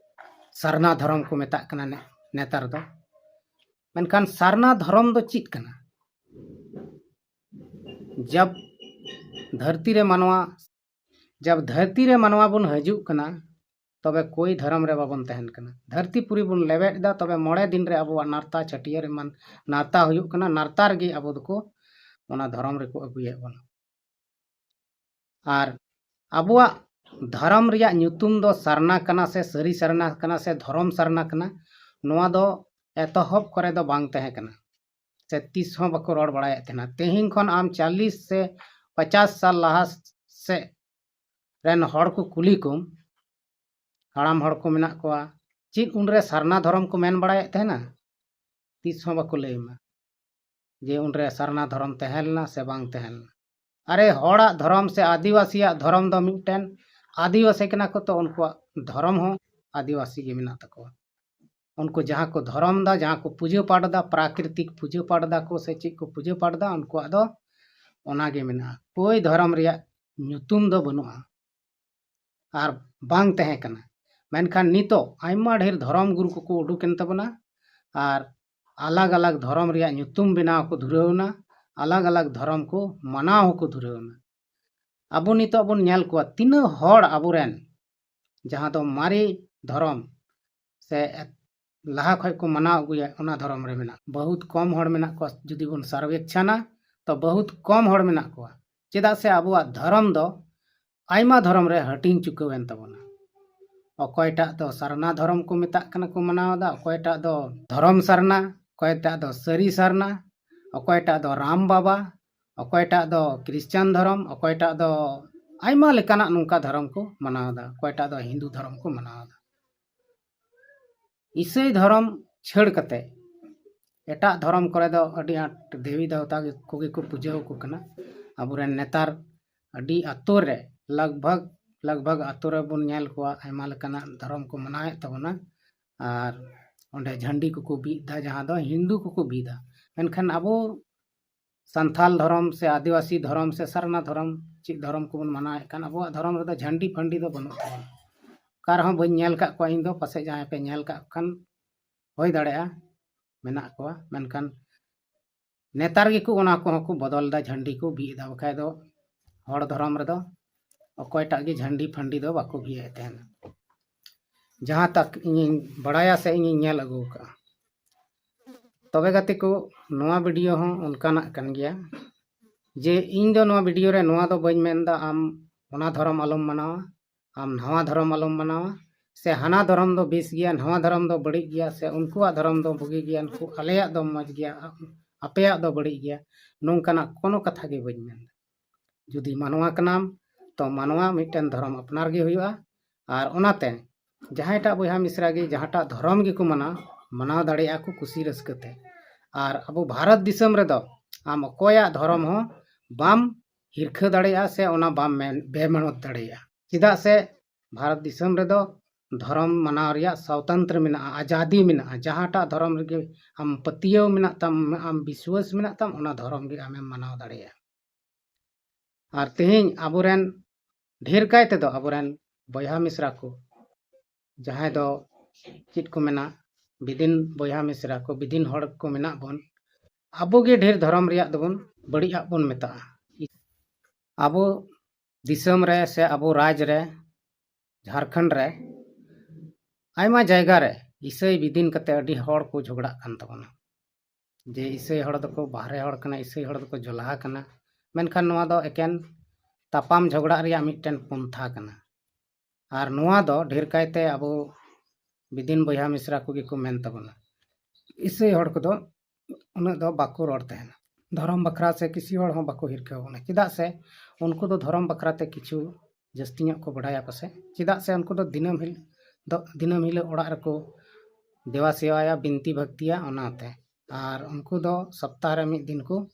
ᱥᱟᱨᱱᱟ ᱫᱷᱚᱨᱚᱢ ᱠᱚ ᱢᱮᱛᱟᱜ ᱠᱟᱱᱟ ᱱᱮ-, ᱱᱮᱛᱟᱨ ᱫᱚ᱾ ᱢᱮᱱᱠᱷᱟᱱ ᱥᱟᱨᱱᱟ ᱫᱷᱚᱨᱚᱢ ᱫᱚ ᱪᱮᱫ ᱠᱟᱱᱟ? ᱡᱟᱵ ᱫᱷᱟᱹᱨᱛᱤ ᱨᱮ ᱢᱟᱱᱣᱟ, ᱡᱟᱵ ᱫᱷᱟᱹᱨᱛᱤ ᱨᱮ ᱢᱟᱱᱣᱟ ᱵᱚᱱ ᱦᱤᱡᱩᱜ ᱠᱟᱱᱟ, ᱛᱚᱵᱮ ᱠᱳᱭ ᱫᱷᱚᱨᱚᱢ ᱨᱮ ᱵᱟᱵᱚᱱ ᱛᱟᱦᱮᱱ ᱠᱟᱱᱟ᱾ ᱫᱷᱟᱹᱨᱛᱤ ᱯᱩᱨᱤ ᱵᱚᱱ ᱞᱮᱵᱮᱫ ᱮᱫᱟ, ᱛᱚᱵᱮ ᱢᱚᱬᱮ ᱫᱤᱱ ᱨᱮ ᱟᱵᱚᱣᱟᱜ ᱱᱟᱨᱛᱟ ᱪᱷᱟᱹᱴᱭᱟᱹᱨ ᱮᱢᱟᱱ ᱱᱟᱨᱛᱟ ᱦᱩᱭᱩᱜ ᱠᱟᱱᱟ, ᱱᱟᱨᱛᱟ ᱨᱮᱜᱮ ᱟᱵᱚ ᱫᱚᱠᱚ ᱚᱱᱟ ᱫᱷᱚᱨᱚᱢ ᱨᱮᱠᱚ ᱟᱹᱜᱩᱭᱮᱫ ᱵᱚᱱᱟ᱾ ᱟᱨ ᱟᱵᱚᱣᱟᱜ ᱫᱷᱚᱨᱚᱢ ᱨᱮᱭᱟᱜ ᱧᱩᱛᱩᱢ ᱫᱚ ᱥᱟᱨᱱᱟ ᱠᱟᱱᱟ ᱥᱮ ᱥᱟᱹᱨᱤ ᱥᱟᱨᱱᱟ ᱠᱟᱱᱟ ᱥᱮ ᱫᱷᱚᱨᱚᱢ ᱥᱟᱨᱱᱟ ᱠᱟᱱᱟ, ᱱᱚᱣᱟ ᱫᱚ ᱮᱛᱚᱦᱚᱵ ᱠᱚᱨᱮ ᱫᱚ ᱵᱟᱝ ᱛᱟᱦᱮᱸ ᱠᱟᱱᱟ, ᱥᱮ ᱛᱤᱥ ᱦᱚᱸ ᱵᱟᱠᱚ ᱨᱚᱲ ᱵᱟᱲᱟᱭᱮᱫ ᱛᱟᱦᱮᱱᱟ᱾ ᱛᱮᱦᱮᱧ ᱠᱷᱚᱱ ᱟᱢ ᱪᱟᱞᱤᱥ ᱥᱮ ᱯᱚᱪᱟᱥ ᱥᱟᱞ ᱞᱟᱦᱟ ᱥᱮᱫ ᱨᱮᱱ ᱦᱚᱲ ᱠᱚ ᱠᱩᱞᱤ ᱠᱚᱢ, ᱦᱟᱲᱟᱢ ᱦᱚᱲ ᱠᱚ ᱢᱮᱱᱟᱜ ᱠᱚᱣᱟ, ᱪᱮᱫ ᱩᱱᱨᱮ ᱥᱟᱨᱱᱟ ᱫᱷᱚᱨᱚᱢ ᱠᱚ ᱢᱮᱱ ᱵᱟᱲᱟᱭᱮᱫ ᱛᱟᱦᱮᱱᱟ? ᱛᱤᱥ ᱦᱚᱸ ᱵᱟᱠᱚ ᱞᱟᱹᱭ ᱟᱢᱟ ᱡᱮ ᱩᱱᱨᱮ ᱥᱟᱨᱱᱟ ᱫᱷᱚᱨᱚᱢ ᱛᱟᱦᱮᱸ ᱞᱮᱱᱟ ᱥᱮ ᱵᱟᱝ ᱛᱟᱦᱮᱸ ᱞᱮᱱᱟ᱾ ᱟᱨᱮ, ᱦᱚᱲᱟᱜ ᱫᱷᱚᱨᱚᱢ ᱥᱮ ᱟᱹᱫᱤᱵᱟᱹᱥᱤᱭᱟᱜ ᱫᱷᱚᱨᱚᱢ ᱫᱚ ᱢᱤᱫᱴᱮᱱ ᱟᱹᱫᱤᱵᱟᱹᱥᱤ ᱠᱟᱱᱟ ᱠᱚ, ᱛᱚ ᱩᱱᱠᱩᱣᱟᱜ ᱫᱷᱚᱨᱚᱢ ᱦᱚᱸ ᱟᱹᱫᱤᱵᱟᱹᱥᱤ ᱜᱮ ᱢᱮᱱᱟᱜ ᱛᱟᱠᱚᱣᱟ᱾ ᱩᱱᱠᱩ ᱡᱟᱦᱟᱸ ᱠᱚ ᱫᱷᱚᱨᱚᱢ ᱫᱟ, ᱡᱟᱦᱟᱸ ᱠᱚ ᱯᱩᱡᱟᱹ ᱯᱟᱴ ᱫᱟ, ᱯᱨᱟᱠᱨᱤᱛᱤᱠ ᱯᱩᱡᱟᱹ ᱯᱟᱴ ᱫᱟ ᱠᱚ ᱥᱮ ᱪᱮᱫ ᱠᱚ ᱯᱩᱡᱟᱹ ᱯᱟᱴ ᱫᱟ, ᱩᱱᱠᱩᱣᱟᱜ ᱫᱚ ᱚᱱᱟ ᱜᱮ ᱢᱮᱱᱟᱜᱼᱟ᱾ ᱠᱳᱭ ᱫᱷᱚᱨᱚᱢ ᱨᱮᱭᱟᱜ ᱧᱩᱛᱩᱢ ᱫᱚ ᱵᱟᱹᱱᱩᱜᱼᱟ ᱟᱨ ᱵᱟᱝ ᱛᱟᱦᱮᱸ ᱠᱟᱱᱟ᱾ ᱢᱮᱱᱠᱷᱟᱱ ᱱᱤᱛᱚᱜ ᱟᱭᱢᱟ ᱰᱷᱮᱨ ᱫᱷᱚᱨᱚᱢ ᱜᱩᱨᱩ ᱠᱚᱠᱚ ᱩᱰᱩᱠ ᱮᱱ ᱛᱟᱵᱚᱱᱟ ᱟᱨ ᱟᱞᱟᱜᱽ ᱟᱞᱟᱜᱽ ᱫᱷᱚᱨᱚᱢ ᱨᱮᱭᱟᱜ ᱧᱩᱛᱩᱢ ᱵᱮᱱᱟᱣ ᱠᱚ ᱫᱷᱩᱨᱟᱹᱣ ᱮᱱᱟ, ᱟᱞᱟᱜᱽ ᱟᱞᱟᱜᱽ ᱫᱷᱚᱨᱚᱢ ᱠᱚ ᱢᱟᱱᱟᱣ ᱦᱚᱸᱠᱚ ᱫᱷᱩᱨᱟᱹᱣ ᱮᱱᱟ᱾ ᱟᱵᱚ ᱱᱤᱛᱚᱜ ᱵᱚᱱ ᱧᱮᱞ ᱠᱚᱣᱟ ᱛᱤᱱᱟᱹᱜ ᱦᱚᱲ ᱟᱵᱚᱨᱮᱱ ᱡᱟᱦᱟᱸ ᱫᱚ ᱢᱟᱨᱮ ᱫᱷᱚᱨᱚᱢ ᱥᱮ ᱞᱟᱦᱟ ᱠᱷᱚᱡ ᱠᱚ ᱢᱟᱱᱟᱣ ᱟᱹᱜᱩᱭᱟ, ᱚᱱᱟ ᱫᱷᱚᱨᱚᱢ ᱨᱮ ᱢᱮᱱᱟᱜ, ᱵᱚᱦᱩᱛ ᱠᱚᱢ ᱦᱚᱲ ᱢᱮᱱᱟᱜ ᱠᱚᱣᱟ᱾ ᱡᱩᱫᱤ ᱵᱚᱱ ᱥᱟᱨᱵᱮᱠᱷᱟᱱᱟ, ᱛᱚ ᱵᱚᱦᱩᱛ ᱠᱚᱢ ᱦᱚᱲ ᱢᱮᱱᱟᱜ ᱠᱚᱣᱟ᱾ ᱪᱮᱫᱟᱜ ᱥᱮ ᱟᱵᱚᱣᱟᱜ ᱫᱷᱚᱨᱚᱢ ᱫᱚ ᱟᱭᱢᱟ ᱫᱷᱚᱨᱚᱢ ᱨᱮ ᱦᱟᱹᱴᱤᱧ ᱪᱩᱠᱟᱹᱣ ᱮᱱ ᱛᱟᱵᱚᱱᱟ᱾ ᱚᱠᱚᱭᱴᱟᱜ ᱫᱚ ᱥᱟᱨᱱᱟ ᱫᱷᱚᱨᱚᱢ ᱠᱚ ᱢᱮᱛᱟᱜ ᱠᱟᱱᱟ, ᱠᱚ ᱢᱟᱱᱟᱣ ᱮᱫᱟ, ᱚᱠᱚᱭᱴᱟᱜ ᱫᱚ ᱫᱷᱚᱨᱚᱢ ᱥᱟᱨᱱᱟ, ᱚᱠᱚᱭᱴᱟᱜ ᱫᱚ ᱥᱟᱹᱨᱤ ᱥᱟᱨᱱᱟ, ᱚᱠᱚᱭᱴᱟᱜ ᱫᱚ ᱨᱟᱢ ᱵᱟᱵᱟ, ᱚᱠᱚᱭᱴᱟᱜ ᱫᱚ ᱠᱨᱤᱥᱪᱟᱱ ᱫᱷᱚᱨᱚᱢ, ᱚᱠᱚᱭᱴᱟᱜ ᱫᱚ ᱟᱭᱢᱟ ᱞᱮᱠᱟᱱᱟᱜ ᱱᱚᱝᱠᱟ ᱫᱷᱚᱨᱚᱢ ᱠᱚ ᱢᱟᱱᱟᱣ ᱮᱫᱟ, ᱚᱠᱚᱭᱴᱟᱜ ᱫᱚ ᱦᱤᱱᱫᱩ ᱫᱷᱚᱨᱚᱢ ᱠᱚ ᱢᱟᱱᱟᱣ ᱮᱫᱟ᱾ ᱤᱥᱟᱹᱭ ᱫᱷᱚᱨᱚᱢ ᱪᱷᱟᱹᱲ ᱠᱟᱛᱮ ᱮᱴᱟᱜ ᱫᱷᱚᱨᱚᱢ ᱠᱚᱨᱮ ᱫᱚ ᱟᱹᱰᱤ ᱟᱸᱴ ᱫᱮᱵᱤ ᱫᱮᱣᱛᱟ ᱠᱚᱜᱮ ᱠᱚ ᱯᱩᱡᱟᱹ ᱟᱠᱚ ᱠᱟᱱᱟ᱾ ᱟᱵᱚᱨᱮᱱ ᱱᱮᱛᱟᱨ ᱟᱹᱰᱤ ᱟᱛᱳ ᱨᱮ, ᱞᱟᱜᱽ ᱵᱷᱟᱜᱽ, ᱞᱟᱜᱽ ᱵᱷᱟᱜᱽ ᱟᱛᱳ ᱨᱮᱵᱚᱱ ᱧᱮᱞ ᱠᱚᱣᱟ, ᱟᱭᱢᱟ ᱞᱮᱠᱟᱱᱟᱜ ᱫᱷᱚᱨᱚᱢ ᱠᱚ ᱢᱟᱱᱟᱣᱮᱫ ᱛᱟᱵᱚᱱᱟ᱾ ᱟᱨ ᱚᱸᱰᱮ ᱡᱷᱟᱹᱱᱰᱤ ᱠᱚᱠᱚ ᱵᱤᱫ ᱮᱫᱟ, ᱡᱟᱦᱟᱸ ᱫᱚ ᱦᱤᱱᱫᱩ ᱠᱚᱠᱚ ᱵᱤᱫᱟ᱾ ᱢᱮᱱᱠᱷᱟᱱ ᱟᱵᱚ ᱥᱟᱱᱛᱟᱞ ᱫᱷᱚᱨᱚᱢ ᱥᱮ ᱟᱹᱫᱤᱵᱟᱹᱥᱤ ᱫᱷᱚᱨᱚᱢ ᱥᱮ ᱥᱟᱨᱱᱟ ᱫᱷᱚᱨᱚᱢ, ᱪᱮᱫ ᱫᱷᱚᱨᱚᱢ ᱠᱚᱵᱚᱱ ᱢᱟᱱᱟᱣᱮᱫ ᱠᱟᱱ, ᱟᱵᱚᱣᱟᱜ ᱫᱷᱚᱨᱚᱢ ᱨᱮᱫᱚ ᱡᱷᱟᱹᱱᱰᱤ ᱯᱷᱟᱹᱱᱰᱤ ᱫᱚ ᱵᱟᱹᱱᱩᱜ ᱛᱟᱵᱚᱱᱟ᱾ ᱚᱠᱟ ᱨᱮᱦᱚᱸ ᱵᱟᱹᱧ ᱧᱮᱞ ᱟᱠᱟᱫ ᱠᱚᱣᱟ ᱤᱧ ᱫᱚ, ᱯᱟᱥᱮᱡ ᱡᱟᱦᱟᱸᱭ ᱯᱮ ᱧᱮᱞ ᱟᱠᱟᱫ ᱠᱷᱟᱱ ᱦᱩᱭ ᱫᱟᱲᱮᱭᱟᱜᱼᱟ, ᱢᱮᱱᱟᱜ ᱠᱚᱣᱟ, ᱢᱮᱱᱠᱷᱟᱱ ᱱᱮᱛᱟᱨ ᱜᱮᱠᱚ ᱚᱱᱟ ᱠᱚᱦᱚᱸ ᱠᱚ ᱵᱚᱫᱚᱞ ᱮᱫᱟ, ᱡᱷᱟᱹᱱᱰᱤ ᱠᱚ ᱵᱤᱫ ᱮᱫᱟ, ᱵᱟᱠᱷᱟᱡ ᱫᱚ ᱦᱚᱲ ᱫᱷᱚᱨᱚᱢ ᱨᱮᱫᱚ ᱚᱠᱚᱭᱴᱟᱜ ᱜᱮ ᱡᱷᱟᱹᱱᱰᱤ ᱯᱷᱟᱹᱱᱰᱤ ᱫᱚ ᱵᱟᱠᱚ ᱵᱤᱫ ᱮᱫ ᱛᱟᱦᱮᱱᱟ, ᱡᱟᱦᱟᱸ ᱛᱟᱠ ᱤᱧᱤᱧ ᱵᱟᱲᱟᱭᱟ ᱥᱮ ᱤᱧᱤᱧ ᱧᱮᱞ ᱟᱹᱜᱩ ᱟᱠᱟᱫᱼᱟ᱾ ᱛᱚᱵᱮ ᱜᱟᱛᱮ ᱠᱚ, ᱱᱚᱣᱟ ᱵᱷᱤᱰᱤᱭᱳ ᱦᱚᱸ ᱚᱱᱠᱟᱱᱟᱜ ᱠᱟᱱ ᱜᱮᱭᱟ ᱡᱮ ᱤᱧ ᱫᱚ ᱱᱚᱣᱟ ᱵᱷᱤᱰᱤᱭᱳ ᱨᱮ ᱱᱚᱣᱟ ᱫᱚ ᱵᱟᱹᱧ ᱢᱮᱱᱫᱟ ᱟᱢ ᱚᱱᱟ ᱫᱷᱚᱨᱚᱢ ᱟᱞᱚᱢ ᱢᱟᱱᱟᱣᱟ, ᱟᱢ ᱱᱟᱣᱟ ᱫᱷᱚᱨᱚᱢ ᱟᱞᱚᱢ ᱢᱟᱱᱟᱣᱟ, ᱥᱮ ᱦᱟᱱᱟ ᱫᱷᱚᱨᱚᱢ ᱫᱚ ᱵᱮᱥ ᱜᱮᱭᱟ, ᱱᱟᱣᱟ ᱫᱷᱚᱨᱚᱢ ᱫᱚ ᱵᱟᱹᱲᱤᱡ ᱜᱮᱭᱟ, ᱥᱮ ᱩᱱᱠᱩᱣᱟᱜ ᱫᱷᱚᱨᱚᱢ ᱫᱚ ᱵᱩᱜᱤ ᱜᱮᱭᱟ, ᱱᱩᱠᱩ ᱟᱞᱮᱭᱟᱜ ᱫᱚ ᱢᱚᱡᱽ ᱜᱮᱭᱟ, ᱟᱯᱮᱭᱟᱜ ᱫᱚ ᱵᱟᱹᱲᱤᱡ ᱜᱮᱭᱟ, ᱱᱚᱝᱠᱟᱱᱟᱜ ᱠᱳᱱᱳ ᱠᱟᱛᱷᱟ ᱜᱮ ᱵᱟᱹᱧ ᱢᱮᱱᱫᱟ᱾ ᱡᱩᱫᱤ ᱢᱟᱱᱣᱟ ᱠᱟᱱᱟᱢ, ᱛᱚ ᱢᱟᱱᱣᱟ ᱢᱤᱫᱴᱮᱱ ᱫᱷᱚᱨᱚᱢ ᱟᱯᱱᱟᱨ ᱜᱮ ᱦᱩᱭᱩᱜᱼᱟ᱾ ᱟᱨ ᱚᱱᱟᱛᱮ ᱡᱟᱦᱟᱸᱭᱴᱟᱜ ᱵᱚᱭᱦᱟ ᱢᱤᱥᱨᱟ ᱜᱮ ᱡᱟᱦᱟᱸᱴᱟᱜ ᱫᱷᱚᱨᱚᱢ ᱜᱮᱠᱚ ᱢᱟᱱᱟᱣ, ᱢᱟᱱᱟᱣ ᱫᱟᱲᱮᱭᱟᱜᱼᱟ ᱠᱚ ᱠᱩᱥᱤ ᱨᱟᱹᱥᱠᱟᱹ ᱛᱮ᱾ ᱟᱨ ᱟᱵᱚ ᱵᱷᱟᱨᱚᱛ ᱫᱤᱥᱚᱢ ᱨᱮᱫᱚ ᱟᱢ ᱚᱠᱚᱭᱟᱜ ᱫᱷᱚᱨᱚᱢ ᱦᱚᱸ ᱵᱟᱢ ᱦᱤᱨᱠᱷᱟᱹ ᱫᱟᱲᱮᱭᱟᱜᱼᱟ ᱥᱮ ᱚᱱᱟ ᱵᱟᱢ ᱢᱮᱱ, ᱵᱮᱢᱟᱱᱚᱛ ᱫᱟᱲᱮᱭᱟᱜᱼᱟ᱾ ᱪᱮᱫᱟᱜ ᱥᱮ ᱵᱷᱟᱨᱚᱛ ᱫᱤᱥᱚᱢ ᱨᱮᱫᱚ ᱫᱷᱚᱨᱚᱢ ᱢᱟᱱᱟᱣ ᱨᱮᱭᱟᱜ ᱥᱟᱣᱛᱚᱱᱛᱨᱚ ᱢᱮᱱᱟᱜᱼᱟ, ᱟᱡᱟᱫᱤ ᱢᱮᱱᱟᱜᱼᱟ᱾ ᱡᱟᱦᱟᱸᱴᱟᱜ ᱫᱷᱚᱨᱚᱢ ᱨᱮᱜᱮ ᱟᱢ ᱯᱟᱹᱛᱭᱟᱹᱣ ᱢᱮᱱᱟᱜ ᱛᱟᱢ, ᱟᱢ ᱵᱤᱥᱣᱟᱹᱥ ᱢᱮᱱᱟᱜ ᱛᱟᱢ, ᱚᱱᱟ ᱫᱷᱚᱨᱚᱢ ᱜᱮ ᱟᱢᱮᱢ ᱢᱟᱱᱟᱣ ᱫᱟᱲᱮᱭᱟᱜᱼᱟ᱾ ᱟᱨ ᱛᱮᱦᱮᱧ ᱟᱵᱚᱨᱮᱱ, ᱰᱷᱮᱨ ᱠᱟᱭ ᱛᱮᱫᱚ ᱟᱵᱚᱨᱮᱱ ᱵᱚᱭᱦᱟ ᱢᱤᱥᱨᱟ ᱠᱚ, ᱡᱟᱦᱟᱸᱭ ᱫᱚ ᱪᱮᱫ ᱠᱚ ᱢᱮᱱᱟ, ᱵᱤᱫᱤᱱ ᱵᱚᱭᱦᱟ ᱢᱤᱥᱨᱟ ᱠᱚ, ᱵᱤᱫᱤᱱ ᱦᱚᱲ ᱠᱚ ᱢᱮᱱᱟᱜ ᱵᱚᱱ, ᱟᱵᱚ ᱜᱮ ᱰᱷᱮᱨ ᱫᱷᱚᱨᱚᱢ ᱨᱮᱭᱟᱜ ᱫᱚᱵᱚᱱ ᱵᱟᱹᱲᱤᱡ ᱟᱜ ᱵᱚᱱ ᱢᱮᱛᱟᱜᱼᱟ᱾ ᱟᱵᱚ ᱫᱤᱥᱚᱢ ᱨᱮ ᱥᱮ ᱟᱵᱚ ᱨᱟᱡᱽ ᱨᱮ, ᱡᱷᱟᱲᱠᱷᱚᱸᱰ ᱨᱮ ᱟᱭᱢᱟ ᱡᱟᱭᱜᱟ ᱨᱮ ᱤᱥᱟᱹᱭ ᱵᱤᱫᱤᱱ ᱠᱟᱛᱮ ᱟᱹᱰᱤ ᱦᱚᱲ ᱠᱚ ᱡᱷᱚᱜᱽᱲᱟᱜ ᱠᱟᱱ ᱛᱟᱵᱚᱱᱟ᱾ ᱡᱮ ᱤᱥᱟᱹᱭ ᱦᱚᱲ ᱫᱚᱠᱚ ᱵᱟᱦᱨᱮ ᱦᱚᱲ ᱠᱟᱱᱟ, ᱤᱥᱟᱹᱭ ᱦᱚᱲ ᱫᱚᱠᱚ ᱡᱚᱞᱦᱟ ᱠᱟᱱᱟ, ᱢᱮᱱᱠᱷᱟᱱ ᱱᱚᱣᱟ ᱫᱚ ᱮᱠᱮᱱ ᱛᱟᱯᱟᱢ ᱡᱷᱚᱜᱽᱲᱟᱜ ᱨᱮᱭᱟᱜ ᱢᱤᱫᱴᱮᱱ ᱯᱚᱱᱛᱷᱟ ᱠᱟᱱᱟ᱾ ᱟᱨ ᱱᱚᱣᱟ ᱫᱚ ᱰᱷᱮᱨ ᱠᱟᱭᱛᱮ ᱟᱵᱚ ᱵᱤᱫᱤᱱ ᱵᱚᱭᱦᱟ ᱢᱤᱥᱨᱟ ᱠᱚᱜᱮ ᱠᱚ ᱢᱮᱱ ᱛᱟᱵᱚᱱᱟ᱾ ᱤᱥᱟᱹᱭ ᱦᱚᱲ ᱠᱚᱫᱚ ᱩᱱᱟᱹᱜ ᱫᱚ ᱵᱟᱠᱚ ᱨᱚᱲ ᱛᱟᱦᱮᱱᱟ᱾ ᱫᱷᱚᱨᱚᱢ ᱵᱟᱠᱷᱨᱟ ᱥᱮ ᱠᱤᱥᱤ ᱦᱚᱲ ᱦᱚᱸ ᱵᱟᱠᱚ ᱦᱤᱨᱠᱟᱹ ᱵᱚᱱᱟ, ᱪᱮᱫᱟᱜ ᱥᱮ ᱩᱱᱠᱩ ᱫᱚ ᱫᱷᱚᱨᱚᱢ ᱵᱟᱠᱷᱨᱟ ᱛᱮ ᱠᱤᱪᱷᱩ ᱡᱟᱹᱥᱛᱤ ᱧᱚᱜ ᱠᱚ ᱵᱟᱰᱟᱭᱟ ᱯᱟᱥᱮ, ᱪᱮᱫᱟᱜ ᱥᱮ ᱩᱱᱠᱩ ᱫᱚ ᱫᱤᱱᱟᱹᱢ ᱦᱤᱞ-, ᱫᱚ ᱫᱤᱱᱟᱹᱢ ᱦᱤᱞᱳᱜ ᱚᱲᱟᱜ ᱨᱮᱠᱚ ᱫᱮᱵᱟ ᱥᱮᱣᱟᱭᱟ, ᱵᱤᱱᱛᱤ ᱵᱷᱚᱠᱛᱤᱭᱟ, ᱚᱱᱟᱛᱮ᱾ ᱟᱨ ᱩᱱᱠᱩ ᱫᱚ ᱥᱚᱯᱛᱟᱦᱚ ᱨᱮ ᱢᱤᱫ ᱫᱤᱱ ᱠᱚ